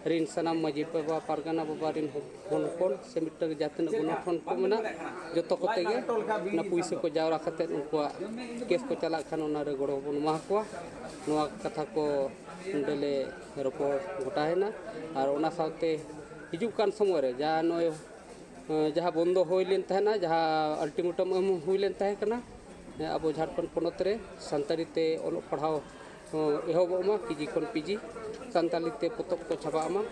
ᱨᱤᱱ ᱥᱟᱱᱟᱢ ᱢᱟᱹᱡᱷᱤ ᱵᱟᱵᱟ, ᱯᱟᱨᱜᱟᱱᱟ ᱵᱟᱵᱟ ᱨᱤᱱ ᱦᱚᱯᱚᱱ ᱦᱚᱯᱚᱱ ᱥᱮ ᱢᱤᱫᱴᱟᱝ ᱡᱟᱦᱟᱸ ᱛᱤᱱᱟᱹᱜ ᱜᱚᱱᱚᱴᱷᱚᱱ ᱠᱚ ᱢᱮᱱᱟᱜ, ᱡᱚᱛᱚ ᱠᱚᱛᱮ ᱜᱮ ᱚᱱᱟ ᱯᱩᱭᱥᱟᱹ ᱠᱚ ᱡᱟᱣᱨᱟ ᱠᱟᱛᱮᱫ ᱩᱱᱠᱩᱣᱟᱜ ᱠᱮᱥ ᱠᱚ ᱪᱟᱞᱟᱜ ᱠᱷᱟᱱ ᱚᱱᱟ ᱨᱮ ᱜᱚᱲᱚ ᱵᱚᱱ ᱮᱢᱟ ᱠᱚᱣᱟ᱾ ᱱᱚᱣᱟ ᱠᱟᱛᱷᱟ ᱠᱚ ᱱᱚᱰᱮ ᱞᱮ ᱨᱚᱯᱚᱲ ᱜᱚᱴᱟᱭᱮᱱᱟ᱾ ᱟᱨ ᱚᱱᱟ ᱥᱟᱶᱛᱮ ᱦᱤᱡᱩᱜ ᱠᱟᱱ ᱥᱚᱢᱚᱭ ᱨᱮ ᱡᱟᱦᱟᱸ ᱱᱚᱜᱼᱚᱭ, ᱮᱸ, ᱡᱟᱦᱟᱸ ᱵᱚᱱᱫᱚ ᱦᱩᱭ ᱞᱮᱱ ᱛᱟᱦᱮᱱᱟ, ᱡᱟᱦᱟᱸ ultimatum ᱮᱢ ᱦᱩᱭ ᱞᱮᱱ ᱛᱟᱦᱮᱸ ᱠᱟᱱᱟ, ᱮᱸ, ᱟᱵᱚ ᱡᱷᱟᱲᱠᱷᱚᱸᱰ ᱯᱚᱱᱚᱛ ᱨᱮ ᱥᱟᱱᱛᱟᱲᱤ ᱛᱮ ᱚᱞᱚᱜ ᱯᱟᱲᱦᱟᱣ ᱦᱚᱸ ᱮᱦᱚᱵᱚᱜ ᱢᱟ, ᱠᱮᱡᱤ ᱠᱷᱚᱱ ᱯᱤᱡᱤ ᱥᱟᱱᱛᱟᱲᱤ ᱛᱮ ᱯᱚᱛᱚᱵ ᱠᱚ ᱪᱷᱟᱯᱟᱜ ᱢᱟ,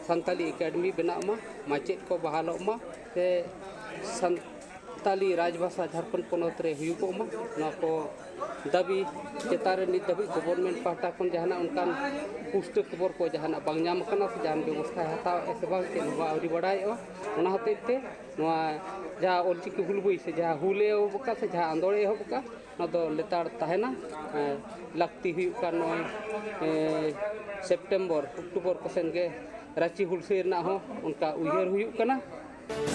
ᱥᱟᱱᱛᱟᱲᱤ ᱮᱠᱟᱰᱮᱢᱤ ᱵᱮᱱᱟᱜ ᱢᱟ, ᱢᱟᱪᱮᱫ ᱠᱚ ᱵᱟᱦᱟᱞᱚᱜ ᱢᱟ, ᱥᱮ ᱥᱟᱱ-, ᱥᱟᱱᱛᱟᱞᱤ ᱨᱟᱡᱽᱵᱷᱟᱥᱟ ᱡᱷᱟᱲᱠᱷᱚᱸᱰ ᱯᱚᱱᱚᱛ ᱨᱮ ᱦᱩᱭᱩᱜᱚᱜ ᱢᱟ, ᱱᱚᱣᱟ ᱠᱚ ᱫᱟᱹᱵᱤ ᱪᱮᱛᱟᱱ ᱨᱮ ᱱᱤᱛ ᱫᱷᱟᱹᱵᱤᱡ ᱜᱚᱵᱷᱚᱨᱱᱢᱮᱱᱴ ᱯᱟᱦᱴᱟ ᱠᱷᱚᱱ ᱡᱟᱦᱟᱱᱟᱜ ᱚᱱᱠᱟᱱ ᱯᱩᱥᱴᱟᱹ ᱠᱷᱚᱵᱚᱨ ᱠᱚ ᱡᱟᱦᱟᱱᱟᱜ ᱵᱟᱝ ᱧᱟᱢ ᱟᱠᱟᱱᱟ ᱥᱮ ᱡᱟᱦᱟᱱ ᱵᱮᱵᱚᱥᱛᱷᱟᱭ ᱦᱟᱛᱟᱣᱮᱫᱼᱟ ᱥᱮ ᱵᱟᱝ, ᱪᱮᱫ ᱦᱚᱸ ᱟᱹᱣᱨᱤ ᱵᱟᱲᱟᱭᱚᱜᱼᱟ᱾ ᱚᱱᱟ ᱦᱚᱛᱮᱡ ᱛᱮ ᱱᱚᱣᱟ ᱡᱟᱦᱟᱸ ᱚᱞᱪᱤᱠᱤ ᱦᱩᱞ ᱵᱳᱭ ᱥᱮ ᱡᱟᱦᱟᱸ ᱦᱩᱞ ᱮ ᱮᱦᱚᱵ ᱟᱠᱟᱫ ᱥᱮ ᱡᱟᱦᱟᱸ ᱟᱸᱫᱳᱲ ᱮ ᱮᱦᱚᱵ ᱟᱠᱟᱫ, ᱚᱱᱟ ᱫᱚ ᱞᱮᱛᱟᱲ ᱛᱟᱦᱮᱱᱟ᱾ ᱞᱟᱹᱠᱛᱤ ᱦᱩᱭᱩᱜ ᱠᱟᱱ ᱱᱚᱜᱼᱚᱭ ᱥᱮᱯᱴᱮᱢᱵᱚᱨ, ᱚᱠᱴᱳᱵᱚᱨ ᱠᱚ ᱥᱮᱱ ᱜᱮ ᱨᱟᱸᱪᱤ ᱦᱩᱞᱥᱟᱹᱭ ᱨᱮᱱᱟᱜ ᱦᱚᱸ ᱚᱱᱠᱟ ᱩᱭᱦᱟᱹᱨ ᱦᱩᱭᱩᱜ ᱠᱟᱱᱟ᱾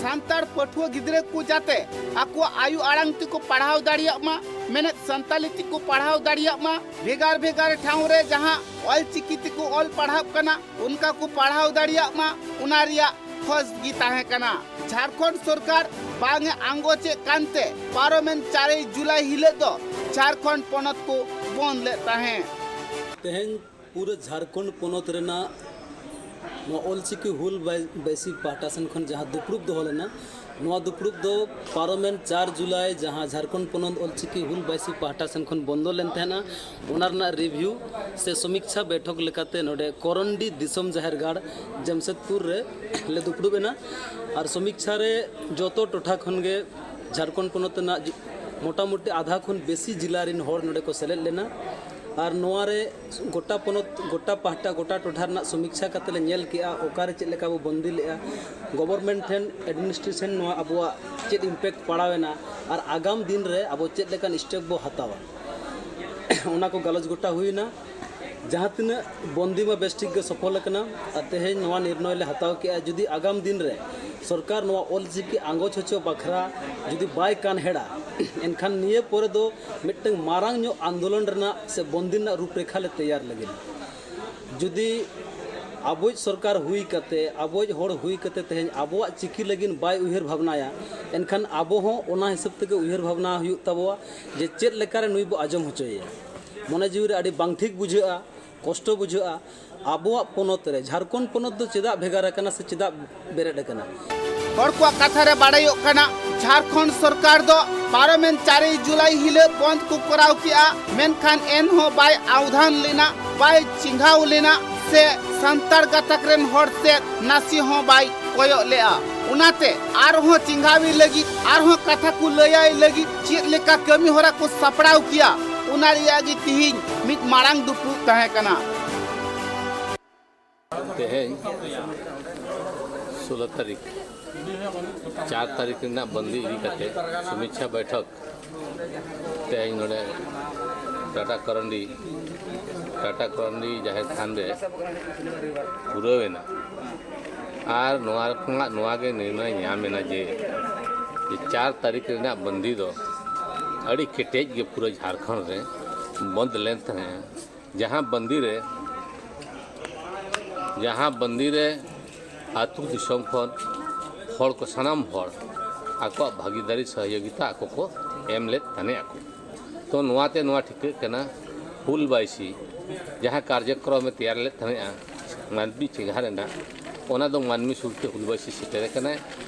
ᱥᱟᱱᱛᱟᱲ ᱯᱟᱹᱴᱷᱩᱣᱟᱹ ᱜᱤᱫᱽᱨᱟᱹ ᱠᱚ ᱡᱟᱛᱮ ᱟᱠᱚᱣᱟᱜ ᱟᱭᱳ ᱟᱲᱟᱝ ᱛᱮᱠᱚ ᱯᱟᱲᱦᱟᱣ ᱫᱟᱲᱮᱭᱟᱜ ᱢᱟ, ᱢᱮᱱᱮᱫ ᱥᱟᱱᱛᱟᱞᱤ ᱛᱮᱠᱚ ᱯᱟᱲᱦᱟᱣ ᱫᱟᱲᱮᱭᱟᱜ ᱢᱟ, ᱵᱷᱮᱜᱟᱨ ᱵᱷᱮᱜᱟᱨ ᱴᱷᱟᱶ ᱨᱮ ᱡᱟᱦᱟᱸ ᱚᱞᱪᱤᱠᱤ ᱛᱮᱠᱚ ᱚᱞ ᱯᱟᱲᱦᱟᱜ ᱠᱟᱱᱟ, ᱚᱱᱠᱟ ᱠᱚ ᱯᱟᱲᱦᱟᱣ ᱫᱟᱲᱮᱭᱟᱜ ᱢᱟ, ᱚᱱᱟ ᱨᱮᱭᱟᱜ ᱠᱷᱚᱡᱽ ᱜᱮ ᱛᱟᱦᱮᱸ ᱠᱟᱱᱟ᱾ ᱡᱷᱟᱲᱠᱷᱚᱸᱰ ᱥᱚᱨᱠᱟᱨ ᱵᱟᱝ ᱮ ᱟᱸᱜᱚᱪᱮᱫ ᱠᱟᱱᱛᱮ ᱯᱟᱨᱚᱢᱮᱱ ᱪᱟᱨᱮᱭ ᱡᱩᱞᱟᱭ ᱦᱤᱞᱳᱜ ᱫᱚ ᱡᱷᱟᱲᱠᱷᱚᱸᱰ ᱯᱚᱱᱚᱛ ᱠᱚ ᱵᱚᱱᱫ ᱞᱮᱫ ᱛᱟᱦᱮᱸᱫ᱾ ᱛᱮᱦᱮᱧ ᱯᱩᱨᱟᱹ ᱡᱷᱟᱲᱠᱷᱚᱸᱰ ᱯᱚᱱᱚᱛ ᱨᱮᱱᱟᱜ ᱱᱚᱣᱟ ᱚᱞᱪᱤᱠᱤ ᱦᱩᱞ ᱵᱟᱭ-, ᱵᱟᱹᱭᱥᱤ ᱯᱟᱦᱴᱟ ᱥᱮᱱ ᱠᱷᱚᱱ ᱡᱟᱦᱟᱸ ᱫᱩᱯᱲᱩᱵ ᱫᱚᱦᱚ ᱞᱮᱱᱟ, ᱱᱚᱣᱟ ᱫᱩᱯᱲᱩᱵ ᱫᱚ ᱯᱟᱨᱚᱢᱮᱱ ᱪᱟᱨ ᱡᱩᱞᱟᱭ ᱡᱟᱦᱟᱸ ᱡᱷᱟᱲᱠᱷᱚᱸᱰ ᱯᱚᱱᱚᱛ ᱚᱞᱪᱤᱠᱤ ᱦᱩᱞ ᱵᱟᱭᱥᱤ ᱯᱟᱦᱴᱟ ᱥᱮᱱ ᱠᱷᱚᱱ ᱵᱚᱱᱫᱚ ᱞᱮᱱ ᱛᱟᱦᱮᱱᱟ, ᱚᱱᱟ ᱨᱮᱱᱟᱜ ᱨᱤᱵᱷᱤᱭᱩ ᱥᱮ ᱥᱚᱢᱤᱠᱪᱷᱟ ᱵᱮᱴᱷᱚᱠ ᱞᱮᱠᱟᱛᱮ ᱱᱚᱰᱮ ᱠᱚᱨᱚᱱᱰᱤ ᱫᱤᱥᱚᱢ ᱡᱟᱦᱮᱨ ᱜᱟᱲ ᱡᱟᱢᱥᱮᱫᱽᱯᱩᱨ ᱨᱮ ᱞᱮ ᱫᱩᱯᱲᱩᱵ ᱮᱱᱟ᱾ ᱟᱨ ᱥᱚᱢᱤᱠᱪᱷᱟ ᱨᱮ ᱡᱚᱛᱚ ᱴᱚᱴᱷᱟ ᱠᱷᱚᱱ ᱜᱮ ᱡᱷᱟᱲᱠᱷᱚᱸᱰ ᱯᱚᱱᱚᱛ ᱨᱮᱱᱟᱜ ᱡᱚ-, ᱢᱚᱴᱟᱢᱩᱴᱤ ᱟᱫᱷᱟ ᱠᱷᱚᱱ ᱵᱮᱥᱤ ᱡᱤᱞᱟ ᱨᱮᱱ ᱦᱚᱲ ᱱᱚᱰᱮ ᱠᱚ ᱥᱮᱞᱮᱫ ᱞᱮᱱᱟ᱾ ᱟᱨ ᱱᱚᱣᱟ ᱨᱮ ᱜᱚᱴᱟ ᱯᱚᱱᱚᱛ, ᱜᱚᱴᱟ ᱯᱟᱦᱴᱟ, ᱜᱚᱴᱟ ᱴᱚᱴᱷᱟ ᱨᱮᱱᱟᱜ ᱥᱚᱢᱤᱠᱪᱷᱟ ᱠᱟᱛᱮ ᱞᱮ ᱧᱮᱞ ᱠᱮᱜᱼᱟ, ᱚᱠᱟᱨᱮ ᱪᱮᱫ ᱞᱮᱠᱟ ᱵᱚ ᱵᱚᱱᱫᱤ ᱞᱮᱜᱼᱟ, ᱜᱚᱵᱷᱚᱨᱱᱢᱮᱱᱴ ᱴᱷᱮᱱ, ᱮᱰᱢᱤᱱᱤᱥᱴᱨᱮᱥᱚᱱ ᱱᱚᱣᱟ ᱟᱵᱚᱣᱟᱜ ᱪᱮᱫ ᱤᱢᱯᱮᱠᱴ ᱯᱟᱲᱟᱣᱮᱱᱟ ᱟᱨ ᱟᱜᱟᱢ ᱫᱤᱱ ᱨᱮ ᱟᱵᱚ ᱪᱮᱫ ᱞᱮᱠᱟᱱ ᱥᱴᱮᱯ ᱵᱚ ᱦᱟᱛᱟᱣᱟ, ᱚᱱᱟ ᱠᱚ ᱜᱟᱞᱚᱪ ᱜᱚᱴᱟ ᱦᱩᱭᱱᱟ᱾ ᱡᱟᱦᱟᱸ ᱛᱤᱱᱟᱹᱜ ᱵᱚᱱᱫᱤ ᱢᱟ ᱵᱮᱥ ᱴᱷᱤᱠ ᱜᱮ ᱥᱚᱯᱷᱚᱞ ᱟᱠᱟᱱᱟ᱾ ᱟᱨ ᱛᱮᱦᱮᱧ ᱱᱚᱣᱟ ᱱᱤᱨᱱᱚᱭ ᱞᱮ ᱦᱟᱛᱟᱣ ᱠᱮᱜᱼᱟ, ᱡᱩᱫᱤ ᱟᱜᱟᱢ ᱫᱤᱱ ᱨᱮ ᱥᱚᱨᱠᱟᱨ ᱱᱚᱣᱟ ᱚᱞᱪᱤᱠᱤ ᱟᱸᱜᱚᱪ ᱦᱚᱪᱚ ᱵᱟᱠᱷᱨᱟ ᱡᱩᱫᱤ ᱵᱟᱭ ᱠᱟᱱᱦᱮᱲᱟ, ᱮᱱᱠᱷᱟᱱ ᱱᱤᱭᱟᱹ ᱯᱚᱨᱮ ᱫᱚ ᱢᱤᱫᱴᱟᱝ ᱢᱟᱨᱟᱝ ᱧᱚᱜ ᱟᱱᱫᱳᱞᱚᱱ ᱨᱮᱱᱟᱜ ᱥᱮ ᱵᱚᱱᱫᱤ ᱨᱮᱱᱟᱜ ᱨᱩᱯᱨᱮᱠᱷᱟ ᱞᱮ ᱛᱮᱭᱟᱨ ᱞᱟᱹᱜᱤᱫ᱾ ᱡᱩᱫᱤ ᱟᱵᱚᱭᱤᱡ ᱥᱚᱨᱠᱟᱨ ᱦᱩᱭ ᱠᱟᱛᱮ, ᱟᱵᱚᱭᱤᱡ ᱦᱚᱲ ᱦᱩᱭ ᱠᱟᱛᱮ ᱛᱮᱦᱮᱧ ᱟᱵᱚᱣᱟᱜ ᱪᱤᱠᱤ ᱞᱟᱹᱜᱤᱫ ᱵᱟᱭ ᱩᱭᱦᱟᱹᱨ ᱵᱷᱟᱵᱽᱱᱟᱭᱟ, ᱮᱱᱠᱷᱟᱱ ᱟᱵᱚ ᱦᱚᱸ ᱚᱱᱟ ᱦᱤᱥᱟᱹᱵ ᱛᱮᱜᱮ ᱩᱭᱦᱟᱹᱨ ᱵᱷᱟᱵᱽᱱᱟ ᱦᱩᱭᱩᱜ ᱛᱟᱵᱚᱣᱟ ᱡᱮ ᱪᱮᱫ ᱞᱮᱠᱟᱨᱮ ᱱᱩᱭ ᱵᱚ ᱟᱸᱡᱚᱢ ᱦᱚᱪᱚᱭᱮᱭᱟ᱾ ᱢᱚᱱᱮ ᱡᱤᱣᱤ ᱨᱮ ᱟᱹᱰᱤ ᱵᱟᱝ ᱴᱷᱤᱠ ᱵᱩᱡᱷᱟᱹᱜᱼᱟ, ᱠᱚᱥᱴᱚ ᱵᱩᱡᱷᱟᱹᱜᱼᱟ᱾ ᱟᱵᱚᱣᱟᱜ ᱯᱚᱱᱚᱛ ᱨᱮ, ᱡᱷᱟᱲᱠᱷᱚᱸᱰ ᱯᱚᱱᱚᱛ ᱫᱚ ᱪᱮᱫᱟᱜ ᱵᱷᱮᱜᱟᱨ ᱟᱠᱟᱱᱟ ᱥᱮ ᱪᱮᱫᱟᱜ ᱵᱮᱨᱮᱫ ᱟᱠᱟᱱᱟ? ᱦᱚᱲ ᱠᱚᱣᱟᱜ ᱠᱟᱛᱷᱟ ᱨᱮ ᱵᱟᱰᱟᱭᱚᱜ ᱠᱟᱱᱟ, ᱡᱷᱟᱲᱠᱷᱚᱸᱰ ᱥᱚᱨᱠᱟᱨ ᱫᱚ ᱯᱟᱨᱚᱢᱮᱱ ᱪᱟᱨᱮᱭ ᱡᱩᱞᱟᱭ ᱦᱤᱞᱳᱜ ᱵᱚᱱᱫ ᱠᱚ ᱠᱚᱨᱟᱣ ᱠᱮᱜᱼᱟ, ᱢᱮᱱᱠᱷᱟᱱ ᱮᱱᱦᱚᱸ ᱵᱟᱭ ᱟᱣᱫᱷᱟᱱ ᱞᱮᱱᱟ, ᱵᱟᱭ ᱪᱮᱸᱜᱷᱟᱣ ᱞᱮᱱᱟ ᱥᱮ ᱥᱟᱱᱛᱟᱲ ᱜᱟᱛᱟᱠ ᱨᱮᱱ ᱦᱚᱲ ᱛᱮᱫ ᱱᱟᱥᱮ ᱦᱚᱸ ᱵᱟᱭ ᱠᱚᱭᱚᱜ ᱞᱮᱫᱼᱟ᱾ ᱚᱱᱟᱛᱮ ᱟᱨᱦᱚᱸ ᱪᱮᱸᱜᱷᱟᱣᱤ ᱞᱟᱹᱜᱤᱫ, ᱟᱨᱦᱚᱸ ᱠᱟᱛᱷᱟ ᱠᱚ ᱞᱟᱹᱭᱟᱭ ᱞᱟᱹᱜᱤᱫ ᱪᱮᱫ ᱞᱮᱠᱟ ᱠᱟᱹᱢᱤ ᱦᱚᱨᱟ ᱠᱚ ᱥᱟᱯᱲᱟᱣ ᱠᱮᱭᱟ, ᱚᱱᱟ ᱨᱮᱭᱟᱜ ᱜᱮ ᱛᱤᱦᱤᱧ ᱢᱤᱫ ᱢᱟᱨᱟᱝ ᱫᱩᱯᱲᱩᱵ ᱛᱟᱦᱮᱸ ᱠᱟᱱᱟ᱾ ᱛᱮᱦᱮᱧ ᱥᱳᱞᱳ ᱛᱟᱹᱨᱤᱠᱷ, ᱪᱟᱨ ᱛᱟᱹᱨᱤᱠᱷ ᱨᱮᱱᱟᱜ ᱵᱚᱱᱫᱤ ᱤᱫᱤ ᱠᱟᱛᱮ ᱥᱚᱢᱤᱪᱪᱷᱟ ᱵᱳᱭᱴᱷᱚᱠ ᱛᱮᱦᱮᱧ ᱱᱚᱰᱮ ᱴᱟᱴᱟ ᱠᱚᱨᱚᱱᱰᱤ, ᱴᱟᱴᱟ ᱠᱚᱨᱚᱱᱰᱤ ᱡᱟᱦᱮᱨ ᱛᱷᱟᱱ ᱨᱮ ᱯᱩᱨᱟᱹᱣ ᱮᱱᱟ᱾ ᱟᱨ ᱱᱚᱣᱟ ᱠᱷᱚᱱᱟᱜ ᱱᱚᱣᱟ ᱜᱮ ᱱᱤᱨᱱᱚᱭ ᱧᱟᱢ ᱮᱱᱟ ᱡᱮ, ᱡᱮ ᱪᱟᱨ ᱛᱟᱹᱨᱤᱠᱷ ᱨᱮᱱᱟᱜ ᱵᱚᱱᱫᱤ ᱫᱚ ᱟᱹᱰᱤ ᱠᱮᱴᱮᱡ ᱜᱮ ᱯᱩᱨᱟᱹ ᱡᱷᱟᱲᱠᱷᱚᱸᱰ ᱨᱮ ᱵᱚᱱᱫ ᱞᱮᱱ ᱛᱟᱦᱮᱸᱫ᱾ ᱡᱟᱦᱟᱸ ᱵᱟᱹᱱᱫᱤ ᱨᱮ, ᱡᱟᱦᱟᱸ ᱵᱟᱹᱱᱫᱤ ᱨᱮ ᱟᱹᱛᱩ ᱫᱤᱥᱚᱢ ᱠᱷᱚᱱ ᱦᱚᱲ ᱠᱚ, ᱥᱟᱱᱟᱢ ᱦᱚᱲ ᱟᱠᱚᱣᱟᱜ ᱵᱷᱟᱹᱜᱤᱫᱟᱨᱤ ᱥᱚᱦᱚᱡᱳᱜᱤᱛᱟ ᱟᱠᱚ ᱠᱚ ᱮᱢ ᱞᱮᱫ ᱛᱟᱦᱮᱸᱫ ᱟᱠᱚ᱾ ᱛᱚ ᱱᱚᱣᱟᱛᱮ ᱱᱚᱣᱟ ᱴᱷᱤᱠᱟᱹᱜ ᱠᱟᱱᱟ, ᱦᱩᱞ ᱵᱟᱭᱥᱤ ᱡᱟᱦᱟᱸ ᱠᱟᱨᱡᱚᱠᱨᱚᱢᱮ ᱛᱮᱭᱟᱨ ᱞᱮᱫ ᱛᱟᱦᱮᱸᱫᱼᱟ ᱢᱟᱹᱱᱢᱤ ᱪᱮᱸᱜᱷᱟ ᱨᱮᱱᱟᱜ, ᱚᱱᱟ ᱫᱚ ᱢᱟᱹᱱᱢᱤ ᱥᱩᱨᱛᱮ ᱦᱩᱞ ᱵᱟᱭᱥᱤ ᱥᱮᱴᱮᱨ ᱟᱠᱟᱱᱟᱭ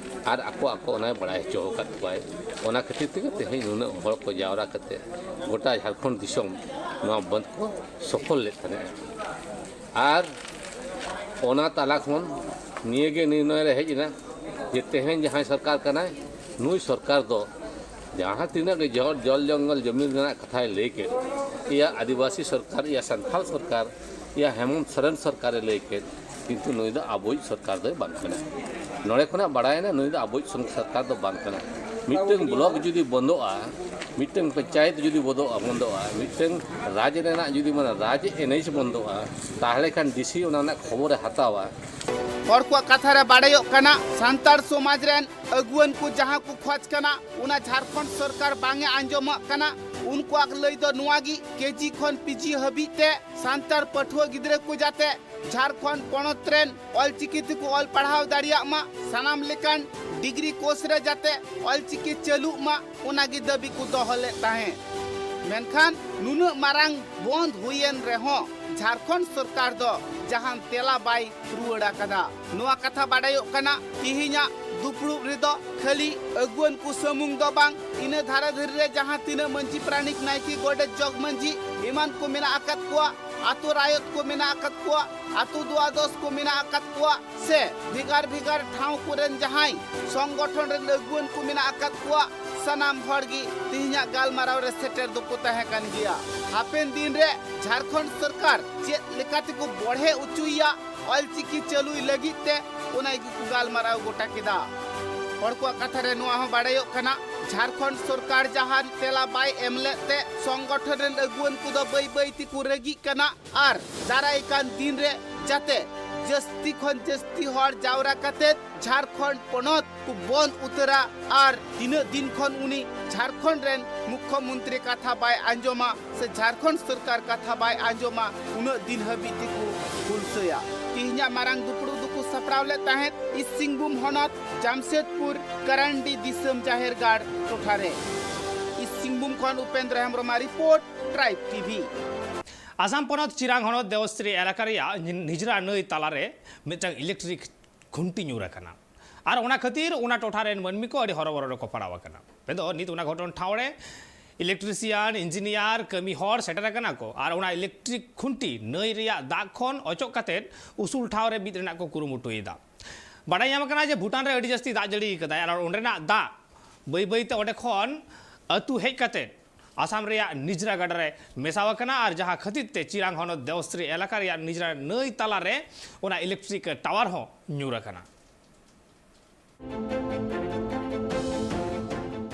ᱟᱨ ᱟᱠᱚ ᱟᱠᱚ ᱚᱱᱟᱭ ᱵᱟᱲᱟᱭ ᱦᱚᱪᱚ ᱟᱠᱟᱫ ᱠᱚᱣᱟᱭ᱾ ᱚᱱᱟ ᱠᱷᱟᱹᱛᱤᱨ ᱛᱮᱜᱮ ᱛᱮᱦᱮᱧ ᱱᱩᱱᱟᱹᱜ ᱦᱚᱲ ᱠᱚ ᱡᱟᱣᱨᱟ ᱠᱟᱛᱮ ᱜᱚᱴᱟ ᱡᱷᱟᱲᱠᱷᱚᱸᱰ ᱫᱤᱥᱚᱢ ᱱᱚᱣᱟ ᱵᱚᱱᱫᱷ ᱠᱚ ᱥᱚᱯᱷᱚᱞ ᱞᱮᱫ ᱛᱟᱦᱮᱸᱫᱼᱟ᱾ ᱟᱨ ᱚᱱᱟ ᱛᱟᱞᱟ ᱠᱷᱚᱱ ᱱᱤᱭᱟᱹᱜᱮ ᱱᱤᱨᱱᱚᱭ ᱨᱮ ᱦᱮᱡ ᱮᱱᱟ ᱡᱮ ᱛᱮᱦᱮᱧ ᱡᱟᱦᱟᱸᱭ ᱥᱚᱨᱠᱟᱨ ᱠᱟᱱᱟᱭ, ᱱᱩᱭ ᱥᱚᱨᱠᱟᱨ ᱫᱚ ᱡᱟᱦᱟᱸ ᱛᱤᱱᱟᱹᱜ ᱜᱮ ᱡᱚᱞ, ᱡᱚᱞ ᱡᱚᱝᱜᱚᱞ ᱡᱚᱢᱤᱱ ᱨᱮᱱᱟᱜ ᱠᱟᱛᱷᱟᱭ ᱞᱟᱹᱭ ᱠᱮᱫ, ᱤᱭᱟ ᱟᱹᱫᱤᱵᱟᱹᱥᱤ ᱥᱚᱨᱠᱟᱨ, ᱤᱭᱟ ᱥᱟᱱᱛᱟᱲ ᱥᱚᱨᱠᱟᱨ, ᱤᱭᱟ ᱦᱮᱢᱚᱱᱛ ᱥᱚᱨᱮᱱ ᱥᱚᱨᱠᱟᱨᱮ ᱞᱟᱹᱭ ᱠᱮᱫ, ᱠᱤᱱᱛᱩ ᱱᱩᱭ ᱫᱚ ᱟᱵᱚᱭᱤᱡ ᱥᱚᱨᱠᱟᱨ ᱫᱚᱭ ᱵᱟᱝ ᱠᱟᱱᱟ᱾ ᱱᱚᱰᱮ ᱠᱷᱚᱱᱟᱜ ᱵᱟᱲᱟᱭᱮᱱᱟ ᱱᱩᱭ ᱫᱚ ᱟᱵᱚᱭᱤᱡ ᱥᱚᱨᱠᱟᱨ ᱫᱚ ᱵᱟᱝ ᱠᱟᱱᱟ᱾ ᱢᱤᱫᱴᱟᱝ ᱵᱞᱚᱠ ᱡᱩᱫᱤ ᱵᱚᱱᱫᱚᱜᱼᱟ, ᱢᱤᱫᱴᱟᱝ ᱯᱚᱧᱪᱟᱭᱮᱛ ᱡᱩᱫᱤ ᱵᱚᱫᱚᱜᱼᱟ, ᱵᱚᱱᱫᱚᱜᱼᱟ, ᱢᱤᱫᱴᱟᱝ ᱨᱟᱡᱽ ᱨᱮᱱᱟᱜ ᱡᱩᱫᱤ ᱢᱟᱱᱮ ᱨᱟᱡᱽ ᱮᱱᱮᱡ ᱵᱚᱱᱫᱚᱜᱼᱟ, ᱛᱟᱦᱚᱞᱮ ᱠᱷᱟᱱ ᱰᱤᱥᱤ ᱚᱱᱟ ᱨᱮᱱᱟᱜ ᱠᱷᱚᱵᱚᱨᱮ ᱦᱟᱛᱟᱣᱟ᱾ ᱦᱚᱲ ᱠᱚᱣᱟᱜ ᱠᱟᱛᱷᱟ ᱨᱮ ᱵᱟᱰᱟᱭᱚᱜ ᱠᱟᱱᱟ, ᱥᱟᱱᱛᱟᱲ ᱥᱚᱢᱟᱡᱽ ᱨᱮᱱ ᱟᱹᱜᱩᱣᱟᱹᱱ ᱠᱚ ᱡᱟᱦᱟᱸ ᱠᱚ ᱠᱷᱚᱡᱽ ᱠᱟᱱᱟ, ᱚᱱᱟ ᱡᱷᱟᱲᱠᱷᱚᱸᱰ ᱥᱚᱨᱠᱟᱨ ᱵᱟᱝ ᱮ ᱟᱸᱡᱚᱢᱟᱜ ᱠᱟᱱᱟ᱾ ᱩᱱᱠᱩᱣᱟᱜ ᱞᱟᱹᱭ ᱫᱚ ᱱᱚᱣᱟ ᱜᱮ, ᱠᱮᱡᱤ ᱠᱷᱚᱱ ᱯᱤᱡᱤ ᱦᱟᱹᱵᱤᱡ ᱛᱮ ᱥᱟᱱᱛᱟᱲ ᱯᱟᱹᱴᱷᱩᱣᱟᱹ ᱜᱤᱫᱽᱨᱟᱹ ᱠᱚ ᱡᱟᱛᱮ ᱡᱷᱟᱲᱠᱷᱚᱸᱰ ᱯᱚᱱᱚᱛ ᱨᱮᱱ ᱚᱞᱪᱤᱠᱤ ᱛᱮᱠᱚ ᱚᱞ ᱯᱟᱲᱦᱟᱣ ᱫᱟᱲᱮᱭᱟᱜ ᱢᱟ, ᱥᱟᱱᱟᱢ ᱞᱮᱠᱟᱱ ᱰᱤᱜᱽᱨᱤ ᱠᱳᱨᱥ ᱨᱮ ᱡᱟᱛᱮ ᱚᱞᱪᱤᱠᱤ ᱪᱟᱹᱞᱩᱜ ᱢᱟ, ᱚᱱᱟ ᱜᱮ ᱫᱟᱹᱵᱤ ᱠᱚ ᱫᱚᱦᱚ ᱞᱮᱫ ᱛᱟᱦᱮᱸᱫ᱾ ᱢᱮᱱᱠᱷᱟᱱ ᱱᱩᱱᱟᱹᱜ ᱢᱟᱨᱟᱝ ᱵᱚᱱᱫ ᱦᱩᱭᱮᱱ ᱨᱮᱦᱚᱸ ᱡᱷᱟᱲᱠᱷᱚᱸᱰ ᱥᱚᱨᱠᱟᱨ ᱫᱚ ᱡᱟᱦᱟᱱ ᱛᱮᱞᱟ ᱵᱟᱭ ᱨᱩᱣᱟᱹᱲ ᱟᱠᱟᱫᱟ᱾ ᱱᱚᱣᱟ ᱠᱟᱛᱷᱟ ᱵᱟᱰᱟᱭᱚᱜ ᱠᱟᱱᱟ, ᱛᱤᱦᱤᱧᱟᱜ ᱫᱩᱯᱲᱩᱵ ᱨᱮᱫᱚ ᱠᱷᱟᱹᱞᱤ ᱟᱹᱜᱩᱣᱟᱹᱱ ᱠᱚ ᱥᱩᱢᱩᱝ ᱫᱚ ᱵᱟᱝ, ᱤᱱᱟᱹ ᱫᱷᱟᱨᱮ ᱫᱷᱟᱨᱮ ᱨᱮ ᱡᱟᱦᱟᱸ ᱛᱤᱱᱟᱹᱜ ᱢᱟᱹᱡᱷᱤ ᱯᱟᱨᱟᱱᱤᱠ, ᱱᱟᱭᱠᱮ, ᱜᱚᱰᱮᱛ, ᱡᱚᱜᱽ ᱢᱟᱹᱡᱷᱤ ᱮᱢᱟᱱ ᱠᱚ ᱢᱮᱱᱟᱜ ᱟᱠᱟᱫ ᱠᱚᱣᱟ, ᱟᱛᱳ ᱨᱟᱭᱚᱛ ᱠᱚ ᱢᱮᱱᱟᱜ ᱟᱠᱟᱫ ᱠᱚᱣᱟ, ᱟᱛᱳ ᱫᱩᱣᱟᱫᱚᱥ ᱠᱚ ᱢᱮᱱᱟᱜ ᱟᱠᱟᱫ ᱠᱚᱣᱟ, ᱥᱮ ᱵᱷᱮᱜᱟᱨ ᱵᱷᱮᱜᱟᱨ ᱴᱷᱟᱶ ᱠᱚᱨᱮᱱ ᱡᱟᱦᱟᱸᱭ ᱥᱚᱝᱜᱚᱴᱷᱚᱱ ᱨᱮᱱ ᱟᱹᱜᱩᱣᱟᱹᱱ ᱠᱚ ᱢᱮᱱᱟᱜ ᱟᱠᱟᱫ ᱠᱚᱣᱟ, ᱥᱟᱱᱟᱢ ᱦᱚᱲ ᱜᱮ ᱛᱮᱦᱮᱧᱟᱜ ᱜᱟᱞᱢᱟᱨᱟᱣ ᱨᱮ ᱥᱮᱴᱮᱨ ᱫᱚᱠᱚ ᱛᱟᱦᱮᱸ ᱠᱟᱱ ᱜᱮᱭᱟ᱾ ᱦᱟᱯᱮᱱ ᱫᱤᱱ ᱨᱮ ᱡᱷᱟᱲᱠᱷᱚᱸᱰ ᱥᱚᱨᱠᱟᱨ ᱪᱮᱫ ᱞᱮᱠᱟ ᱛᱮᱠᱚ ᱵᱚᱲᱦᱮ ᱚᱪᱚᱭᱮᱭᱟ ᱚᱞᱪᱤᱠᱤ ᱪᱟᱹᱞᱩᱭ ᱞᱟᱹᱜᱤᱫ ᱛᱮ, ᱚᱱᱟ ᱜᱮᱠᱚ ᱜᱟᱞᱢᱟᱨᱟᱣ ᱜᱚᱴᱟ ᱠᱮᱫᱟ᱾ ᱦᱚᱲ ᱠᱚᱣᱟᱜ ᱠᱟᱛᱷᱟ ᱨᱮ ᱱᱚᱣᱟ ᱦᱚᱸ ᱵᱟᱲᱟᱭᱚᱜ ᱠᱟᱱᱟ, ᱡᱷᱟᱲᱠᱷᱚᱸᱰ ᱥᱚᱨᱠᱟᱨ ᱡᱟᱦᱟᱱ ᱛᱮᱞᱟ ᱵᱟᱭ ᱮᱢ ᱞᱮᱫ ᱛᱮ ᱥᱚᱝᱜᱚᱴᱷᱚᱱ ᱨᱮᱱ ᱟᱹᱜᱩᱣᱟᱹᱱ ᱠᱚᱫᱚ ᱵᱟᱹᱭ ᱵᱟᱹᱭ ᱛᱮᱠᱚ ᱨᱟᱹᱜᱤᱜ ᱠᱟᱱᱟ᱾ ᱟᱨ ᱫᱟᱨᱟᱭ ᱠᱟᱱ ᱫᱤᱱ ᱨᱮ ᱡᱟᱛᱮ ᱡᱟᱹᱥᱛᱤ ᱠᱷᱚᱱ ᱡᱟᱹᱥᱛᱤ ᱦᱚᱲ ᱡᱟᱣᱨᱟ ᱠᱟᱛᱮ ᱡᱷᱟᱲᱠᱷᱚᱸᱰ ᱯᱚᱱᱚᱛ ᱠᱚ ᱵᱚᱱᱫ ᱩᱛᱟᱹᱨᱟ ᱟᱨ ᱛᱤᱱᱟᱹᱜ ᱫᱤᱱ ᱠᱷᱚᱱ ᱩᱱᱤ ᱡᱷᱟᱲᱠᱷᱚᱸᱰ ᱨᱮᱱ ᱢᱩᱠᱷᱭᱚᱢᱚᱱᱛᱨᱤ ᱠᱟᱛᱷᱟ ᱵᱟᱭ ᱟᱸᱡᱚᱢᱟ ᱥᱮ ᱡᱷᱟᱲᱠᱷᱚᱸᱰ ᱥᱚᱨᱠᱟᱨ ᱠᱟᱛᱷᱟ ᱵᱟᱭ ᱟᱸᱡᱚᱢᱟ, ᱩᱱᱟᱹᱜ ᱫᱤᱱ ᱦᱟᱹᱵᱤᱡ ᱛᱮᱠᱚ ᱦᱩᱞᱥᱟᱹᱭᱟ᱾ ᱛᱮᱦᱮᱧᱟᱜ ᱢᱟᱨᱟᱝ ᱫᱩᱯᱲᱩᱵ ᱫᱚᱠᱚ ᱥᱟᱯᱲᱟᱣ ᱞᱮᱫ ᱛᱟᱦᱮᱸᱫ ᱤᱥᱴ ᱥᱤᱝᱵᱷᱩᱢ ᱦᱚᱱᱚᱛ ᱡᱟᱢᱥᱮᱫᱽᱯᱩᱨ ᱠᱟᱨᱟᱱᱰᱤ ᱫᱤᱥᱚᱢ ᱡᱟᱦᱮᱨ ᱜᱟᱲ ᱴᱚᱴᱷᱟ ᱨᱮ᱾ ᱤᱥᱴ ᱥᱤᱝᱵᱷᱩᱢ ᱠᱷᱚᱱ ᱩᱯᱮᱱᱫᱨᱚ ᱦᱮᱢᱵᱨᱚᱢᱟᱜ ᱨᱤᱯᱳᱨᱴ, ᱴᱨᱟᱭᱤᱵᱽ ᱴᱤᱵᱷᱤ᱾ ᱟᱥᱟᱢ ᱯᱚᱱᱚᱛ ᱪᱤᱨᱟᱝ ᱦᱚᱱᱚᱛ ᱫᱮᱣᱥᱨᱤ ᱮᱞᱟᱠᱟ ᱨᱮᱭᱟᱜ ᱱᱤ-, ᱱᱤᱡᱽᱨᱟ ᱱᱟᱹᱭ ᱛᱟᱞᱟᱨᱮ ᱢᱤᱫᱴᱟᱝ ᱤᱞᱮᱠᱴᱨᱤᱠ ᱠᱷᱩᱱᱴᱤ ᱧᱩᱨ ᱟᱠᱟᱱᱟ᱾ ᱟᱨ ᱚᱱᱟ ᱠᱷᱟᱹᱛᱤᱨ ᱚᱱᱟ ᱴᱚᱴᱷᱟ ᱨᱮᱱ ᱢᱟᱹᱱᱢᱤ ᱠᱚ ᱟᱹᱰᱤ ᱦᱚᱨᱚᱵᱚᱨᱚ ᱨᱮᱠᱚ ᱯᱟᱲᱟᱣ ᱟᱠᱟᱱᱟ᱾ ᱟᱯᱮ ᱫᱚ ᱱᱤᱛ ᱚᱱᱟ ᱜᱷᱚᱴᱚᱱ ᱴᱷᱟᱶ ᱨᱮ ᱤᱞᱮᱠᱴᱨᱤᱥᱤᱭᱟᱱ, ᱤᱧᱡᱤᱱᱤᱭᱟᱨ, ᱠᱟᱹᱢᱤ ᱦᱚᱲ ᱥᱮᱴᱮᱨ ᱟᱠᱟᱱᱟ ᱠᱚ ᱟᱨ ᱚᱱᱟ ᱤᱞᱮᱠᱴᱨᱤᱠ ᱠᱷᱩᱱᱴᱤ ᱱᱟᱹᱭ ᱨᱮᱭᱟᱜ ᱫᱟᱜ ᱠᱷᱚᱱ ᱚᱪᱚᱜ ᱠᱟᱛᱮ ᱩᱥᱩᱞ ᱴᱷᱟᱶ ᱨᱮ ᱵᱤᱫ ᱨᱮᱱᱟᱜ ᱠᱚ ᱠᱩᱨᱩᱢᱩᱴᱩᱭᱮᱫᱟ᱾ ᱵᱟᱰᱟᱭ ᱧᱟᱢ ᱟᱠᱟᱱᱟ ᱡᱮ ᱵᱷᱩᱴᱟᱱ ᱨᱮ ᱟᱹᱰᱤ ᱡᱟᱹᱥᱛᱤ ᱫᱟᱜ ᱡᱟᱹᱲᱤ ᱟᱠᱟᱫᱟᱭ ᱟᱨ ᱚᱸᱰᱮᱱᱟᱜ ᱫᱟᱜ ᱵᱟᱹᱭ ᱵᱟᱹᱭ ᱛᱮ ᱚᱸᱰᱮ ᱠᱷᱚᱱ ᱟᱹᱛᱩ ᱦᱮᱡ ᱠᱟᱛᱮ ᱟᱥᱟᱢ ᱨᱮᱭᱟᱜ ᱱᱤᱡᱽᱨᱟ ᱜᱟᱰᱟ ᱨᱮ ᱢᱮᱥᱟᱣ ᱟᱠᱟᱱᱟ ᱟᱨ ᱡᱟᱦᱟᱸ ᱠᱷᱟᱹᱛᱤᱨ ᱛᱮ ᱪᱤᱨᱟᱝ ᱦᱚᱱᱚᱛ ᱫᱮᱣᱥᱨᱤ ᱮᱞᱟᱠᱟ ᱨᱮᱭᱟᱜ ᱱᱤᱡᱽᱨᱟ ᱱᱟᱹᱭ ᱛᱟᱞᱟ ᱨᱮ ᱚᱱᱟ ᱤᱞᱮᱠᱴᱨᱤᱠ ᱴᱟᱣᱟᱨ ᱦᱚᱸ ᱧᱩᱨ ᱟᱠᱟᱱᱟ᱾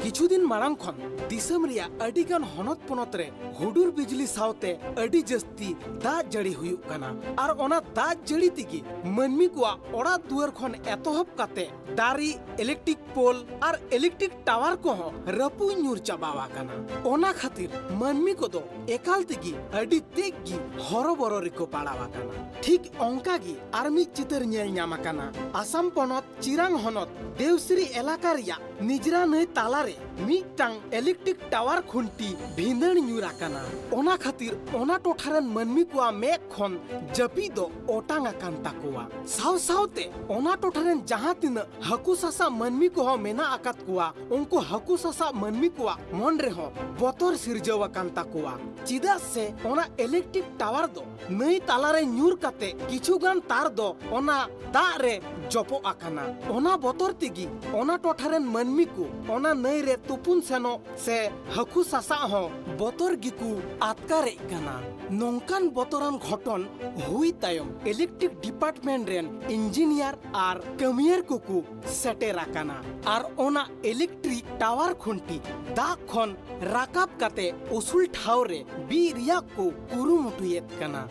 ᱠᱤᱪᱷᱩ ᱫᱤᱱ ᱢᱟᱲᱟᱝ ᱠᱷᱚᱱ ᱫᱤᱥᱚᱢ ᱨᱮᱭᱟᱜ ᱟᱹᱰᱤ ᱜᱟᱱ ᱦᱚᱱᱚᱛ ᱯᱚᱱᱚᱛ ᱨᱮ ᱦᱩᱰᱩᱨ ᱵᱤᱡᱽᱞᱤ ᱥᱟᱶᱛᱮ ᱟᱹᱰᱤ ᱡᱟᱹᱥᱛᱤ ᱫᱟᱜ ᱡᱟᱹᱲᱤ ᱦᱩᱭᱩᱜ ᱠᱟᱱᱟ ᱟᱨ ᱚᱱᱟ ᱫᱟᱜ ᱡᱟᱹᱲᱤ ᱛᱮᱜᱮ ᱢᱟᱹᱱᱢᱤ ᱠᱚᱣᱟᱜ ᱚᱲᱟᱜ ᱫᱩᱣᱟᱹᱨ ᱠᱷᱚᱱ ᱮᱛᱚᱦᱚᱵ ᱠᱟᱛᱮ ᱫᱟᱨᱮ, ᱤᱞᱮᱠᱴᱨᱤᱠ ᱯᱳᱞ ᱟᱨ ᱤᱞᱮᱠᱴᱨᱤᱠ ᱴᱟᱣᱟᱨ ᱠᱚᱦᱚᱸ ᱨᱟᱹᱯᱩᱫ ᱧᱩᱨ ᱪᱟᱵᱟᱣ ᱟᱠᱟᱱᱟ᱾ ᱚᱱᱟ ᱠᱷᱟᱹᱛᱤᱨ ᱢᱟᱹᱱᱢᱤ ᱠᱚᱫᱚ ᱮᱠᱟᱞ ᱛᱮᱜᱮ ᱟᱹᱰᱤ ᱛᱮᱫ ᱜᱮ ᱦᱚᱨᱚᱵᱚᱨᱚ ᱨᱮᱠᱚ ᱯᱟᱲᱟᱣ ᱟᱠᱟᱱᱟ᱾ ᱴᱷᱤᱠ ᱚᱱᱠᱟ ᱜᱮ ᱟᱨ ᱢᱤᱫ ᱪᱤᱛᱟᱹᱨ ᱧᱮᱞ ᱧᱟᱢ ᱟᱠᱟᱱᱟ᱾ ᱟᱥᱟᱢ ᱯᱚᱱᱚᱛ ᱪᱤᱨᱟᱝ ᱦᱚᱱᱚᱛ ᱫᱮᱣᱥᱨᱤ ᱮᱞᱟᱠᱟ ᱨᱮᱭᱟᱜ ᱱᱤᱡᱽᱨᱟ ᱱᱟᱹᱭ ᱛᱟᱞᱟᱨᱮ ᱢᱤᱫᱴᱟᱝ ᱤᱞᱮᱠᱴᱨᱤᱠ ᱴᱟᱣᱟᱨ ᱠᱷᱩᱱᱴᱤ ᱵᱷᱤᱸᱫᱟᱹᱲ ᱧᱩᱨ ᱟᱠᱟᱱᱟ᱾ ᱚᱱᱟ ᱠᱷᱟᱹᱛᱤᱨ ᱚᱱᱟ ᱴᱚᱴᱷᱟ ᱨᱮᱱ ᱢᱟᱹᱱᱢᱤ ᱠᱚᱣᱟᱜ ᱢᱮᱫ ᱠᱷᱚᱱ ᱡᱟᱹᱯᱤᱫ ᱫᱚ ᱚᱴᱟᱝ ᱟᱠᱟᱱ ᱛᱟᱠᱚᱣᱟ᱾ ᱥᱟᱶ ᱥᱟᱶᱛᱮ ᱚᱱᱟ ᱴᱚᱴᱷᱟ ᱨᱮᱱ ᱡᱟᱦᱟᱸ ᱛᱤᱱᱟᱹᱜ ᱦᱟᱹᱠᱩ ᱥᱟᱥᱟᱵ ᱢᱟᱹᱱᱢᱤ ᱠᱚᱦᱚᱸ ᱢᱮᱱᱟᱜ ᱟᱠᱟᱫ ᱠᱚᱣᱟ, ᱩᱱᱠᱩ ᱦᱟᱹᱠᱩ ᱥᱟᱥᱟᱵ ᱢᱟᱹᱱᱢᱤ ᱠᱚᱣᱟᱜ ᱢᱚᱱ ᱨᱮᱦᱚᱸ ᱵᱚᱛᱚᱨ ᱥᱤᱨᱡᱟᱹᱣ ᱟᱠᱟᱱ ᱛᱟᱠᱚᱣᱟ᱾ ᱪᱮᱫᱟᱜ ᱥᱮ ᱚᱱᱟ ᱤᱞᱮᱠᱴᱨᱤᱠ ᱴᱟᱣᱟᱨ ᱫᱚ ᱱᱟᱹᱭ ᱛᱟᱞᱟᱨᱮ ᱧᱩᱨ ᱠᱟᱛᱮ ᱠᱤᱪᱷᱩ ᱜᱟᱱ ᱛᱟᱨ ᱫᱚ ᱚᱱᱟ ᱫᱟᱜ ᱨᱮ ᱡᱚᱯᱚᱜ ᱟᱠᱟᱱᱟ᱾ ᱚᱱᱟ ᱵᱚᱛᱚᱨ ᱛᱮᱜᱮ ᱚᱱᱟ ᱴᱚᱴᱷᱟ ᱨᱮᱱ ᱢᱟᱹᱱᱢᱤ ᱠᱚ ᱚᱱᱟ ᱱᱟᱹᱭ ᱨᱮ ᱛᱩᱯᱩᱱ ᱥᱮᱱᱚᱜ ᱥᱮ ᱦᱟᱹᱠᱩ ᱥᱟᱥᱟᱜ ᱦᱚᱸ ᱵᱚᱛᱚᱨ ᱜᱮᱠᱚ ᱟᱴᱠᱟᱨᱮᱫ ᱠᱟᱱᱟ᱾ ᱱᱚᱝᱠᱟᱱ ᱵᱚᱛᱚᱨᱟᱱ ᱜᱷᱚᱴᱚᱱ ᱦᱩᱭ ᱛᱟᱭᱚᱢ ᱤᱞᱮᱠᱴᱨᱤᱠ ᱰᱤᱯᱟᱨᱴᱢᱮᱱᱴ ᱨᱮᱱ ᱤᱧᱡᱤᱱᱤᱭᱟᱨ ᱟᱨ ᱠᱟᱹᱢᱤᱭᱟᱹᱨ ᱠᱚᱠᱚ ᱥᱮᱴᱮᱨ ᱟᱠᱟᱱᱟ ᱟᱨ ᱚᱱᱟ ᱤᱞᱮᱠᱴᱨᱤᱠ ᱴᱟᱣᱟᱨ ᱠᱷᱩᱱᱴᱤ ᱫᱟᱜ ᱠᱷᱚᱱ ᱨᱟᱠᱟᱵ ᱠᱟᱛᱮ ᱩᱥᱩᱞ ᱴᱷᱟᱶ ᱨᱮ ᱵᱤᱫ ᱨᱮᱭᱟᱜ ᱠᱚ ᱠᱩᱨᱩᱢᱩᱴᱩᱭᱮᱫ ᱠᱟᱱᱟ᱾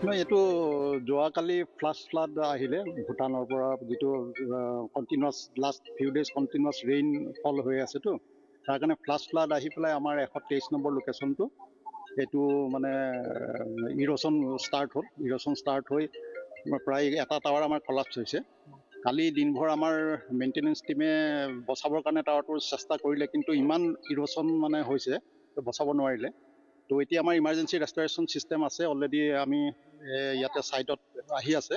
নহয়, এইটো যোৱাকালি ফ্লাছ ফ্লাড আহিলে ভূটানৰ পৰা, যিটো continuous last few days continuous rain fall হৈ আছেতো, তাৰ কাৰণে ফ্লাছ ফ্লাড আহি পেলাই আমাৰ এশ তেইছ নম্বৰ লোকেশ্যনটো এইটো মানে ইৰ'চন ষ্টাৰ্ট হ'ল। ইৰ'চন ষ্টাৰ্ট হৈ প্ৰায় এটা টাৱাৰ আমাৰ কলাপছ হৈছে। কালি দিনভৰ আমাৰ মেইনটেনেন্স টিমে বচাবৰ কাৰণে টাৱাৰটোৰ চেষ্টা কৰিলে, কিন্তু ইমান ইৰ'চন মানে হৈছে, তো বচাব নোৱাৰিলে। তো এতিয়া আমাৰ ইমাৰ্জেঞ্চি ৰেষ্ট'ৰেশ্যন ছিষ্টেম আছে, অলৰেডি আমি এ, ইয়াতে ছাইটত আহি আছে।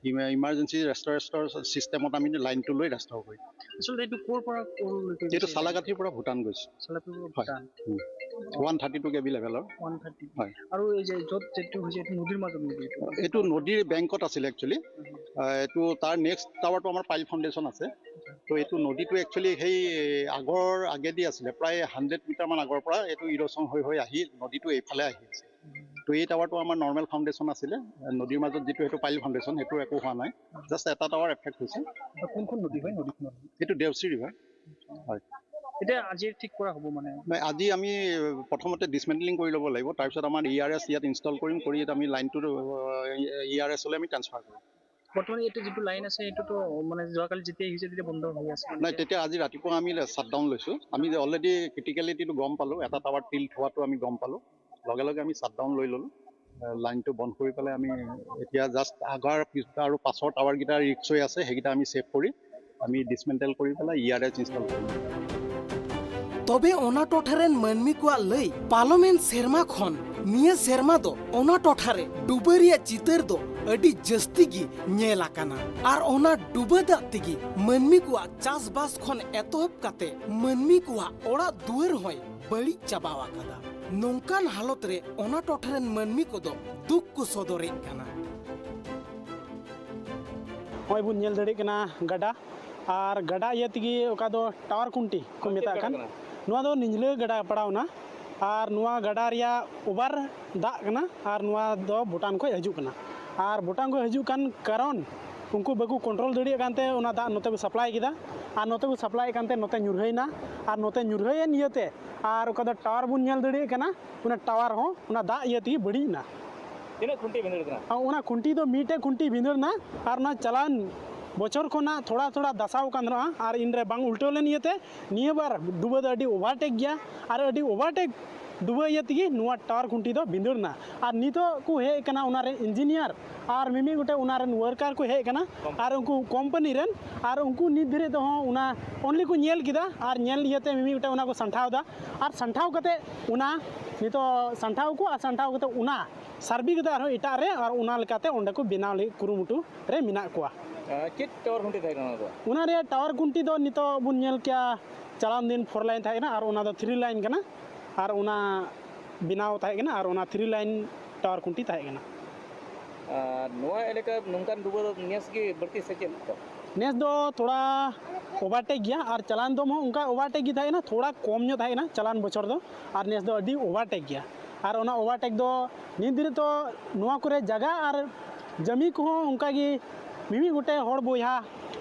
ইমা- ইমাৰ্জেঞ্চি ৰেষ্ট'ৰেশ্যন ছিষ্টেমত আমি লাইনটো লৈ ৰেষ্ট'ৰ কৰিম। আচলতে এইটো ক'ৰ পৰা ক'লৈকে এইটো চালাকাঠিৰ পৰা ভূটান গৈছে। চালাকাঠিৰ পৰা হয়। Bhutan one thirty two K B লেভেলৰ। ওৱান থাৰ্টি হয়। আৰু এই যে য'ত যিটো হৈছে এইটো নদীৰ মাজত নেকি এইটো? এইটো নদীৰ বেংকত আছিলে একচুৱেলি। এইটো তাৰ নেক্সট টাৱাৰটো আমাৰ পাইল ফাউণ্ডেশ্যন আছে। তো এইটো নদীটো একচুৱেলি সেই আগৰ আগেদি আছিলে, প্ৰায় হাণ্ড্ৰেড মিটাৰমান আগৰ পৰা এইটো ইৰ'চন হৈ হৈ আহি নদীটো এইফালে আহি আছে। তো এই টাৱাৰটো আমাৰ নৰ্মেল ফাউণ্ডেশ্যন আছিলে, নদীৰ মাজত যিটো সেইটো পাইল ফাউণ্ডেশ্যন, সেইটো একো হোৱা নাই, জাষ্ট এটা টাৱাৰ এফেক্ট হৈছে। কোনখন নদী হয় নদীখন? এইটো দেওচি ৰিভাৰ। এতিয়া আজি ঠিক কৰা হ'ব মানে? নাই, আজি আমি প্ৰথমতে ডিছমেণ্টলিং কৰি ল'ব লাগিব, তাৰপিছত আমাৰ ই আৰ এছ ইয়াত ইনষ্টল কৰিম, কৰি ইয়াত আমি লাইনটো ই আৰ এছলৈ আমি ট্ৰেন্সফাৰ কৰিম। বৰ্তমান এইটো যিটো লাইন আছে সেইটোতো মানে যোৱাকালি যেতিয়া আহিছে তেতিয়া বন্ধ হৈ আছে। নাই, তেতিয়া আজি ৰাতিপুৱা আমি শ্বাটডাউন লৈছোঁ। আমি অলৰেডি ক্ৰিটিকেলিটিটো গম পালোঁ, এটা টাৱাৰ টিল্ট হোৱাটো আমি গম পালোঁ। লগে লগে আমি শ্বাটডাউন লৈ ল'লোঁ। লাইনটো বন্ধ কৰি পেলাই আমি এতিয়া জাষ্ট আগৰ পিছ- আৰু পাছৰ টাৱাৰকেইটা ৰিস্ক হৈ আছে, সেইকেইটা আমি ছেভ কৰি আমি ডিসমেন্টেল কৰি পেলাই ইয়াৰে ইনষ্টল কৰিম। তবে ᱚᱱᱟ ᱴᱚᱴᱷᱟ ᱨᱮᱱ ᱢᱟᱹᱱᱢᱤ ᱠᱚᱣᱟᱜ ᱞᱟᱹᱭ, ᱯᱟᱨᱚᱢᱮᱱ ᱥᱮᱨᱢᱟ ᱠᱷᱚᱱ ᱱᱤᱭᱟᱹ ᱥᱮᱨᱢᱟ ᱫᱚ ᱚᱱᱟ ᱴᱚᱴᱷᱟ ᱨᱮ ᱰᱩᱵᱟᱹ ᱨᱮᱭᱟᱜ ᱪᱤᱛᱟᱹᱨ ᱫᱚ ᱟᱹᱰᱤ ᱡᱟᱹᱥᱛᱤ ᱜᱮ ᱧᱮᱞ ᱟᱠᱟᱱᱟ᱾ ᱟᱨ ᱚᱱᱟ ᱰᱩᱵᱟᱹ ᱫᱟᱜ ᱛᱮᱜᱮ ᱢᱟᱹᱱᱢᱤ ᱠᱚᱣᱟᱜ ᱪᱟᱥᱵᱟᱥ ᱠᱷᱚᱱ ᱮᱛᱚᱦᱚᱵ ᱠᱟᱛᱮ ᱢᱟᱹᱱᱢᱤ ᱠᱚᱣᱟᱜ ᱚᱲᱟᱜ ᱫᱩᱣᱟᱹᱨ ᱦᱚᱸᱭ ᱵᱟᱹᱲᱤᱡ ᱪᱟᱵᱟᱣ ᱟᱠᱟᱫᱟ᱾ ᱱᱚᱝᱠᱟᱱ ᱦᱟᱞᱚᱛ ᱨᱮ ᱚᱱᱟ ᱴᱚᱴᱷᱟ ᱨᱮᱱ ᱢᱟᱹᱱᱢᱤ ᱠᱚᱫᱚ ᱫᱩᱠ ᱠᱚ ᱥᱚᱫᱚᱨᱮᱫ ᱠᱟᱱᱟ᱾ ᱱᱚᱜᱼᱚᱭ ᱵᱚᱱ ᱧᱮᱞ ᱫᱟᱲᱮᱭᱟᱜ ᱠᱟᱱᱟ ᱜᱟᱰᱟ, ᱟᱨ ᱜᱟᱰᱟ ᱤᱭᱟᱹ ᱛᱮᱜᱮ ᱚᱠᱟ ᱫᱚ ᱴᱟᱣᱟᱨ ᱠᱷᱩᱱᱴᱤ ᱠᱚ ᱢᱮᱛᱟᱜ ᱠᱟᱱ, ᱱᱚᱣᱟ ᱫᱚ ᱱᱤᱡᱽᱞᱟᱹ ᱜᱟᱰᱟ ᱯᱟᱲᱟᱣᱱᱟ᱾ ᱟᱨ ᱱᱚᱣᱟ ᱜᱟᱰᱟ ᱨᱮᱭᱟᱜ ᱚᱵᱷᱟᱨ ᱫᱟᱜ ᱠᱟᱱᱟ, ᱟᱨ ᱱᱚᱣᱟ ᱫᱚ ᱵᱷᱩᱴᱟᱱ ᱠᱷᱚᱱ ᱦᱤᱡᱩᱜ ᱠᱟᱱᱟ᱾ ᱟᱨ ᱵᱷᱩᱴᱟᱱ ᱠᱷᱚᱱ ᱦᱤᱡᱩᱜ ᱠᱟᱱ ᱠᱟᱨᱚᱱ ᱩᱱᱠᱩ ᱵᱟᱠᱚ ᱠᱚᱱᱴᱨᱳᱞ ᱫᱟᱲᱮᱭᱟᱜ ᱠᱟᱱᱛᱮ ᱚᱱᱟ ᱫᱟᱜ ᱱᱚᱛᱮ ᱠᱚ ᱥᱟᱯᱞᱟᱭ ᱠᱮᱫᱟ, ᱟᱨ ᱱᱚᱛᱮ ᱠᱚ ᱥᱟᱯᱞᱟᱭᱮᱫ ᱠᱟᱱᱛᱮ ᱱᱚᱛᱮ ᱧᱩᱨᱦᱟᱹᱭᱮᱱᱟ, ᱟᱨ ᱱᱚᱛᱮ ᱧᱩᱨᱦᱟᱹᱭᱮᱱ ᱤᱭᱟᱹᱛᱮ ᱟᱨ ᱚᱠᱟ ᱫᱚ ᱴᱟᱣᱟᱨ ᱵᱚᱱ ᱧᱮᱞ ᱫᱟᱲᱮᱭᱟᱜ ᱠᱟᱱᱟ, ᱚᱱᱟ ᱴᱟᱣᱟᱨ ᱦᱚᱸ ᱚᱱᱟ ᱫᱟᱜ ᱤᱭᱟᱹ ᱛᱮᱜᱮ ᱵᱟᱹᱲᱤᱡ ᱮᱱᱟ᱾ ᱛᱤᱱᱟᱹᱜ ᱠᱷᱩᱱᱴᱤ ᱵᱷᱤᱸᱫᱟᱹᱲ ᱠᱟᱱᱟ? ᱟᱨ ᱚᱱᱟ ᱠᱷᱩᱱᱴᱤ ᱫᱚ ᱢᱤᱫᱴᱮᱡ ᱠᱷᱩᱱᱴᱤ ᱵᱷᱤᱸᱫᱟᱹᱲ ᱮᱱᱟ, ᱟᱨ ᱚᱱᱟ ᱪᱟᱞᱟᱣᱮᱱ ᱵᱚᱪᱷᱚᱨ ᱠᱷᱚᱱᱟᱜ ᱛᱷᱚᱲᱟ ᱛᱷᱚᱲᱟ ᱫᱟᱥᱟᱣ ᱠᱟᱱ ᱛᱟᱦᱮᱱᱟ, ᱟᱨ ᱤᱱᱨᱮ ᱵᱟᱝ ᱩᱞᱴᱟᱹᱣ ᱞᱮᱱ ᱤᱭᱟᱹᱛᱮ ᱱᱤᱭᱟᱹ ᱵᱟᱨ ᱰᱩᱵᱟᱹ ᱫᱚ ᱟᱹᱰᱤ ᱳᱵᱷᱟᱨᱴᱮᱠ ᱜᱮᱭᱟ, ᱟᱨ ᱟᱹᱰᱤ ᱳᱵᱷᱟᱨᱴᱮᱠ ᱰᱩᱵᱟᱹ ᱤᱭᱟᱹ ᱛᱮᱜᱮ ᱱᱚᱣᱟ ᱴᱟᱣᱟᱨ ᱠᱷᱩᱱᱴᱤ ᱫᱚ ᱵᱷᱤᱸᱫᱟᱹᱲ ᱮᱱᱟ᱾ ᱟᱨ ᱱᱤᱛᱚᱜ ᱠᱚ ᱦᱮᱡ ᱟᱠᱟᱱᱟ ᱚᱱᱟ ᱨᱮ ᱤᱧᱡᱤᱱᱤᱭᱟᱨ ᱟᱨ ᱢᱤᱢᱤᱫ ᱜᱚᱴᱮᱡ ᱚᱱᱟ ᱨᱮᱱ ᱣᱟᱨᱠᱟᱨ ᱠᱚ ᱦᱮᱡ ᱟᱠᱟᱱᱟ, ᱟᱨ ᱩᱱᱠᱩ ᱠᱳᱢᱯᱟᱱᱤ ᱨᱮᱱ, ᱟᱨ ᱩᱱᱠᱩ ᱱᱤᱛ ᱫᱷᱟᱹᱨᱤᱡ ᱛᱮᱦᱚᱸ ᱚᱱᱟ ᱚᱱᱞᱤ ᱠᱚ ᱧᱮᱞ ᱠᱮᱫᱟ, ᱟᱨ ᱧᱮᱞ ᱤᱭᱟᱹᱛᱮ ᱢᱤᱢᱤᱫ ᱜᱚᱴᱮᱡ ᱚᱱᱟ ᱠᱚ ᱥᱟᱢᱴᱷᱟᱣ ᱮᱫᱟ᱾ ᱟᱨ ᱥᱟᱢᱴᱷᱟᱣ ᱠᱟᱛᱮ ᱚᱱᱟ ᱱᱤᱛᱚᱜ ᱥᱟᱢᱴᱷᱟᱣ ᱠᱚ, ᱟᱨ ᱥᱟᱢᱴᱷᱟᱣ ᱠᱟᱛᱮ ᱚᱱᱟ ᱥᱟᱨᱵᱷᱮ ᱠᱟᱛᱮ ᱟᱨᱦᱚᱸ ᱮᱴᱟᱜ ᱨᱮ, ᱟᱨ ᱚᱱᱟ ᱞᱮᱠᱟᱛᱮ ᱚᱸᱰᱮ ᱠᱚ ᱵᱮᱱᱟᱣ ᱞᱟᱹᱜᱤᱫ ᱠᱩᱨᱩᱢᱩᱴᱩ ᱨᱮ ᱢᱮᱱᱟᱜ ᱠᱚᱣᱟ᱾ ᱟᱨ ᱪᱮᱫ ᱴᱟᱣᱟᱨ ᱠᱷᱩᱱᱴᱤ ᱛᱟᱦᱮᱸ ᱠᱟᱱᱟ ᱚᱱᱟ ᱫᱚ? ᱚᱱᱟ ᱨᱮᱭᱟᱜ ᱴᱟᱣᱟᱨ ᱠᱷᱩᱱᱴᱤ ᱫᱚ ᱱᱤᱛᱚᱜ ᱵᱚᱱ ᱧᱮᱞ ᱠᱮᱭᱟ, ᱪᱟᱞᱟᱣ ᱫᱤᱱ ᱯᱷᱳᱨ ᱞᱟᱭᱤᱱ ᱛᱟᱦᱮᱸ ᱠᱟᱱᱟ, ᱟᱨ ᱚᱱᱟ ᱫᱚ ᱛᱷᱨᱤ ᱞᱟᱭᱤᱱ ᱠᱟᱱᱟ, ᱟᱨ ᱚᱱᱟ ᱵᱮᱱᱟᱣ ᱛᱟᱦᱮᱸ ᱠᱟᱱᱟ, ᱟᱨ ᱚᱱᱟ ᱛᱷᱨᱤ ᱞᱟᱭᱤᱱ ᱴᱟᱣᱟᱨ ᱠᱷᱩᱱᱴᱤ ᱛᱟᱦᱮᱸ ᱠᱟᱱᱟ᱾ ᱟᱨ ᱱᱚᱣᱟ ᱮᱞᱟᱠᱟ ᱱᱚᱝᱠᱟᱱ ᱰᱩᱵᱟᱹ ᱫᱚ ᱱᱮᱥ ᱜᱮ ᱵᱟᱹᱲᱛᱤ ᱥᱮ ᱪᱮᱫ ᱞᱮᱠᱟ? ᱱᱮᱥ ᱫᱚ ᱛᱷᱚᱲᱟ ᱳᱵᱷᱟᱨᱴᱮᱠ ᱜᱮᱭᱟ, ᱟᱨ ᱪᱟᱞᱟᱣᱮᱱ ᱫᱚᱢ ᱦᱚᱸ ᱚᱱᱠᱟ ᱳᱵᱷᱟᱨᱴᱮᱠ ᱜᱮ ᱛᱟᱦᱮᱸ ᱠᱟᱱᱟ, ᱛᱷᱚᱲᱟ ᱠᱚᱢ ᱧᱚᱜ ᱛᱟᱦᱮᱸ ᱠᱟᱱᱟ ᱪᱟᱞᱟᱣᱮᱱ ᱵᱚᱪᱷᱚᱨ ᱫᱚ, ᱟᱨ ᱱᱮᱥ ᱫᱚ ᱟᱹᱰᱤ ᱳᱵᱷᱟᱨᱴᱮᱠ ᱜᱮᱭᱟ᱾ ᱟᱨ ᱚᱱᱟ ᱳᱵᱷᱟᱨᱴᱮᱠ ᱫᱚ ᱱᱤᱛ ᱫᱷᱟᱹᱨᱤᱡ ᱛᱚ ᱱᱚᱣᱟ ᱠᱚᱨᱮ ᱡᱟᱭᱜᱟ ᱟᱨ ᱡᱟᱹᱢᱤ ᱠᱚᱦᱚᱸ ᱚᱱᱠᱟ ᱜᱮ ᱢᱤᱢᱤᱫ ᱜᱚᱴᱮᱡ ᱦᱚᱲ ᱵᱚᱭᱦᱟ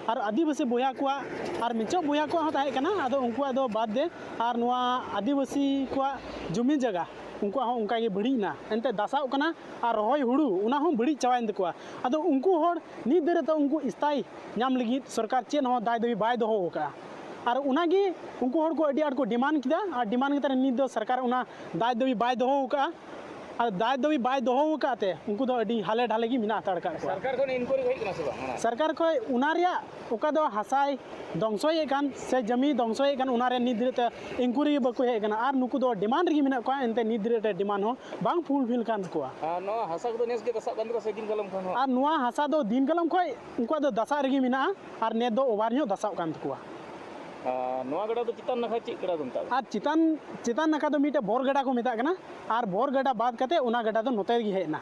ᱟᱨ ᱟᱹᱫᱤᱵᱟᱹᱥᱤ ᱵᱚᱭᱦᱟ ᱠᱚᱣᱟᱜ ᱟᱨ ᱢᱤᱪᱚᱜ ᱵᱚᱭᱦᱟ ᱠᱚᱣᱟᱜ ᱦᱚᱸ ᱛᱟᱦᱮᱸ ᱠᱟᱱᱟ, ᱟᱫᱚ ᱩᱱᱠᱩᱣᱟᱜ ᱫᱚ ᱵᱟᱫ ᱫᱮ, ᱟᱨ ᱱᱚᱣᱟ ᱟᱹᱫᱤᱵᱟᱹᱥᱤ ᱠᱚᱣᱟᱜ ᱡᱚᱢᱤ ᱡᱟᱭᱜᱟ ᱩᱱᱠᱩᱣᱟᱜ ᱦᱚᱸ ᱚᱱᱠᱟ ᱜᱮ ᱵᱟᱹᱲᱤᱡ ᱮᱱᱟ, ᱮᱱᱛᱮ ᱫᱟᱥᱟᱣ ᱠᱟᱱᱟ, ᱟᱨ ᱨᱚᱦᱚᱭ ᱦᱩᱲᱩ ᱚᱱᱟ ᱦᱚᱸ ᱵᱟᱹᱲᱤᱡ ᱪᱟᱵᱟᱭᱮᱱ ᱛᱟᱠᱚᱣᱟ᱾ ᱟᱫᱚ ᱩᱱᱠᱩ ᱦᱚᱲ ᱱᱤᱛ ᱫᱷᱟᱹᱨᱤᱡ ᱛᱮ ᱩᱱᱠᱩ ᱥᱛᱷᱟᱭᱤ ᱧᱟᱢ ᱞᱟᱹᱜᱤᱫ ᱥᱚᱨᱠᱟᱨ ᱪᱮᱫ ᱦᱚᱸ ᱫᱟᱭ ᱫᱟᱹᱵᱤ ᱵᱟᱭ ᱫᱚᱦᱚ ᱟᱠᱟᱫᱼᱟ᱾ ᱟᱨ ᱚᱱᱟᱜᱮ ᱩᱱᱠᱩ ᱦᱚᱲ ᱠᱚ ᱟᱹᱰᱤ ᱟᱸᱴ ᱠᱚ ᱰᱤᱢᱟᱱᱰ ᱠᱮᱫᱟ, ᱟᱨ ᱰᱤᱢᱟᱱᱰ ᱠᱟᱛᱮ ᱱᱤᱛ ᱫᱚ ᱥᱚᱨᱠᱟᱨ ᱚᱱᱟ ᱫᱟᱭ ᱫᱟᱹᱵᱤ ᱵᱟᱭ ᱫᱚᱦᱚ ᱟᱠᱟᱫᱼᱟ᱾ ᱟᱨ ᱫᱟᱭ ᱫᱟᱹᱵᱤ ᱵᱟᱭ ᱫᱚᱦᱚ ᱟᱠᱟᱫ ᱛᱮ ᱩᱱᱠᱩ ᱫᱚ ᱟᱹᱰᱤ ᱦᱟᱞᱮ ᱰᱷᱟᱞᱮ ᱜᱮ ᱢᱮᱱᱟᱜ ᱦᱟᱛᱟᱲ ᱟᱠᱟᱫ ᱠᱚᱣᱟ᱾ ᱥᱚᱨᱠᱟᱨ ᱠᱷᱚᱱ ᱤᱱᱠᱩᱣᱟᱨᱤ ᱦᱩᱭ ᱠᱟᱱᱟ ᱥᱮ ᱵᱟᱝ ᱚᱱᱟ? ᱥᱚᱨᱠᱟᱨ ᱠᱷᱚᱱ ᱚᱱᱟ ᱨᱮᱭᱟᱜ ᱚᱠᱟ ᱫᱚ ᱦᱟᱥᱟᱭ ᱫᱷᱚᱝᱥᱚᱭᱮᱫ ᱠᱟᱱ ᱥᱮ ᱡᱚᱢᱤ ᱫᱷᱚᱝᱥᱚᱭᱮᱫ ᱠᱟᱱ, ᱚᱱᱟ ᱨᱮ ᱱᱤᱛ ᱫᱷᱟᱹᱨᱤᱡ ᱛᱮ ᱤᱱᱠᱩᱣᱟᱨᱤ ᱜᱮ ᱵᱟᱠᱚ ᱦᱮᱡ ᱟᱠᱟᱱᱟ᱾ ᱟᱨ ᱱᱩᱠᱩ ᱫᱚ ᱰᱤᱢᱟᱱᱰ ᱨᱮᱜᱮ ᱢᱮᱱᱟᱜ ᱠᱚᱣᱟ, ᱮᱱᱛᱮ ᱱᱤᱛ ᱫᱷᱟᱹᱨᱤᱡ ᱛᱮ ᱰᱤᱢᱟᱱᱰ ᱦᱚᱸ ᱵᱟᱝ ᱯᱷᱩᱞᱯᱷᱤᱞ ᱠᱟᱱ ᱛᱟᱠᱚᱣᱟ᱾ ᱟᱨ ᱱᱚᱣᱟ ᱦᱟᱥᱟ ᱠᱚᱫᱚ ᱱᱮᱥ ᱜᱮ ᱫᱟᱥᱟᱜ ᱠᱟᱱ ᱛᱟᱠᱚᱣᱟ ᱥᱮ ᱫᱤᱱ ᱠᱟᱞᱚᱢ ᱠᱷᱚᱱ ᱦᱚᱸ? ᱟᱨ ᱱᱚᱣᱟ ᱦᱟᱥᱟ ᱫᱚ ᱫᱤᱱ ᱠᱟᱞᱚᱢ ᱠᱷᱚᱱ ᱩᱱᱠᱩᱣᱟᱜ ᱫᱚ ᱫᱟᱥᱟᱜ ᱨᱮᱜᱮ ᱢᱮᱱᱟᱜᱼᱟ, ᱟᱨ ᱱᱮᱥ ᱫᱚ ᱳᱵᱷᱟᱨ ᱧᱚᱜ ᱫᱟᱥᱟᱜ ᱠᱟᱱ ᱛᱟᱠᱚᱣᱟ᱾ ᱟᱨ ᱱᱚᱣᱟ ᱜᱟᱰᱟ ᱫᱚ ᱪᱮᱛᱟᱱ ᱱᱟᱠᱷᱟ ᱪᱮᱫ ᱜᱟᱰᱟ ᱠᱚ ᱢᱮᱛᱟᱜᱼᱟ? ᱟᱨ ᱪᱮᱛᱟᱱ, ᱪᱮᱛᱟᱱ ᱱᱟᱠᱷᱟ ᱫᱚ ᱢᱤᱫᱴᱮᱡ ᱵᱚᱨ ᱜᱟᱰᱟ ᱠᱚ ᱢᱮᱛᱟᱜ ᱠᱟᱱᱟ, ᱟᱨ ᱵᱚᱨ ᱜᱟᱰᱟ ᱵᱟᱫ ᱠᱟᱛᱮ ᱚᱱᱟ ᱜᱟᱰᱟ ᱫᱚ ᱱᱚᱛᱮ ᱨᱮᱜᱮ ᱦᱮᱡ ᱮᱱᱟ᱾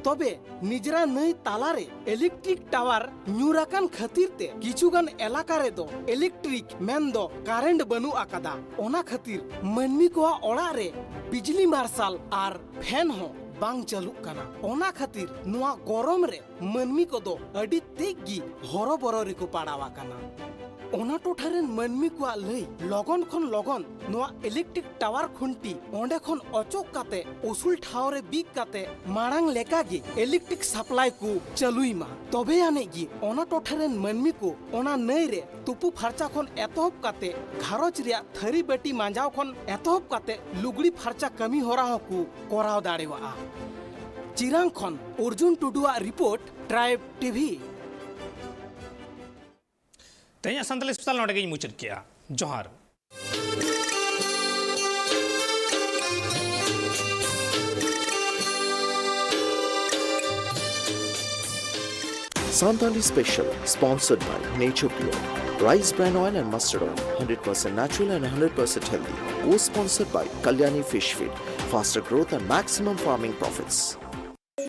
ᱛᱚᱵᱮ ᱱᱤᱡᱨᱟ ᱱᱟᱹᱭ ᱛᱟᱞᱟᱨᱮ ᱤᱞᱮᱠᱴᱨᱤᱠ ᱴᱟᱣᱟᱨ ᱧᱩᱨ ᱟᱠᱟᱱ ᱠᱷᱟᱹᱛᱤᱨ ᱛᱮ ᱠᱤᱪᱷᱩᱜᱟᱱ ᱮᱞᱟᱠᱟ ᱨᱮᱫᱚ ᱤᱞᱮᱠᱴᱨᱤᱠ ᱢᱮᱱᱫᱚ ᱠᱟᱨᱮᱱᱴ ᱵᱟᱹᱱᱩᱜ ᱟᱠᱟᱫᱟ᱾ ᱚᱱᱟ ᱠᱷᱟᱹᱛᱤᱨ ᱢᱟᱹᱱᱢᱤ ᱠᱚᱣᱟᱜ ᱚᱲᱟᱜ ᱨᱮ ᱵᱤᱡᱽᱞᱤ ᱢᱟᱨᱥᱟᱞ ᱟᱨ ᱯᱷᱮᱱ ᱦᱚᱸ ᱵᱟᱝ ᱪᱟᱹᱞᱩᱜ ᱠᱟᱱᱟ᱾ ᱚᱱᱟ ᱠᱷᱟᱹᱛᱤᱨ ᱱᱚᱣᱟ ᱜᱚᱨᱚᱢ ᱨᱮ ᱢᱟᱹᱱᱢᱤ ᱠᱚᱫᱚ ᱟᱹᱰᱤ ᱛᱮᱫ ᱜᱮ ᱦᱚᱨᱚᱵᱚᱨᱚ ᱨᱮᱠᱚ ᱯᱟᱲᱟᱣ ᱟᱠᱟᱱᱟ᱾ ᱚᱱᱟ ᱴᱚᱴᱷᱟ ᱨᱮᱱ ᱢᱟᱹᱱᱢᱤ ᱠᱚᱣᱟᱜ ᱞᱟᱹᱭ, ᱞᱚᱜᱚᱱ ᱠᱷᱚᱱ ᱞᱚᱜᱚᱱ ᱱᱚᱣᱟ ᱤᱞᱮᱠᱴᱨᱤᱠ ᱴᱟᱣᱟᱨ ᱠᱷᱩᱱᱴᱤ ᱚᱸᱰᱮ ᱠᱷᱚᱱ ᱚᱪᱚᱜ ᱠᱟᱛᱮ ᱩᱥᱩᱞ ᱴᱷᱟᱶ ᱨᱮ ᱵᱤᱫ ᱠᱟᱛᱮ ᱢᱟᱲᱟᱝ ᱞᱮᱠᱟ ᱜᱮ ᱤᱞᱮᱠᱴᱨᱤᱠ ᱥᱟᱯᱞᱟᱭ ᱠᱚ ᱪᱟᱹᱞᱩᱭ ᱢᱟ᱾ ᱛᱚᱵᱮ ᱟᱹᱱᱤᱡ ᱜᱮ ᱚᱱᱟ ᱴᱚᱴᱷᱟ ᱨᱮᱱ ᱢᱟᱹᱱᱢᱤ ᱠᱚ ᱚᱱᱟ ᱱᱟᱹᱭ ᱨᱮ ᱛᱩᱯᱩ ᱯᱷᱟᱨᱪᱟ ᱠᱷᱚᱱ ᱮᱛᱚᱦᱚᱵ ᱠᱟᱛᱮ ᱜᱷᱟᱨᱚᱸᱡᱽ ᱨᱮᱭᱟᱜ ᱛᱷᱟᱹᱨᱤ ᱵᱟᱹᱴᱤ ᱢᱟᱸᱡᱟᱣ ᱠᱷᱚᱱ ᱮᱛᱚᱦᱚᱵ ᱠᱟᱛᱮ ᱞᱩᱜᱽᱲᱤ ᱯᱷᱟᱨᱪᱟ ᱠᱟᱹᱢᱤ ᱦᱚᱨᱟ ᱦᱚᱸᱠᱚ ᱠᱚᱨᱟᱣ ᱫᱟᱲᱮᱣᱟᱜᱼᱟ᱾ ᱪᱤᱨᱟᱝ ᱠᱷᱚᱱ ᱚᱨᱡᱩᱱ ᱴᱩᱰᱩᱣᱟᱜ ᱨᱤᱯᱳᱨᱴ, ᱴᱨᱟᱭᱤᱵᱽ ᱴᱤᱵᱷᱤ᱾ ᱛᱮᱦᱮᱧᱟᱜ ᱥᱟᱱᱛᱟᱲᱤ ᱥᱯᱮᱥᱟᱞ ᱱᱚᱰᱮ ᱜᱤᱧ ᱢᱩᱪᱟᱹᱫ ᱠᱮᱜᱼᱟ᱾ ᱡᱚᱦᱟᱨ᱾ Santali Special, sponsored by Nature Pure. Rice bran oil and mustard oil, hundred percent natural and hundred percent healthy. Co-sponsored by Kalyani Fish Feed, faster growth and maximum farming profits.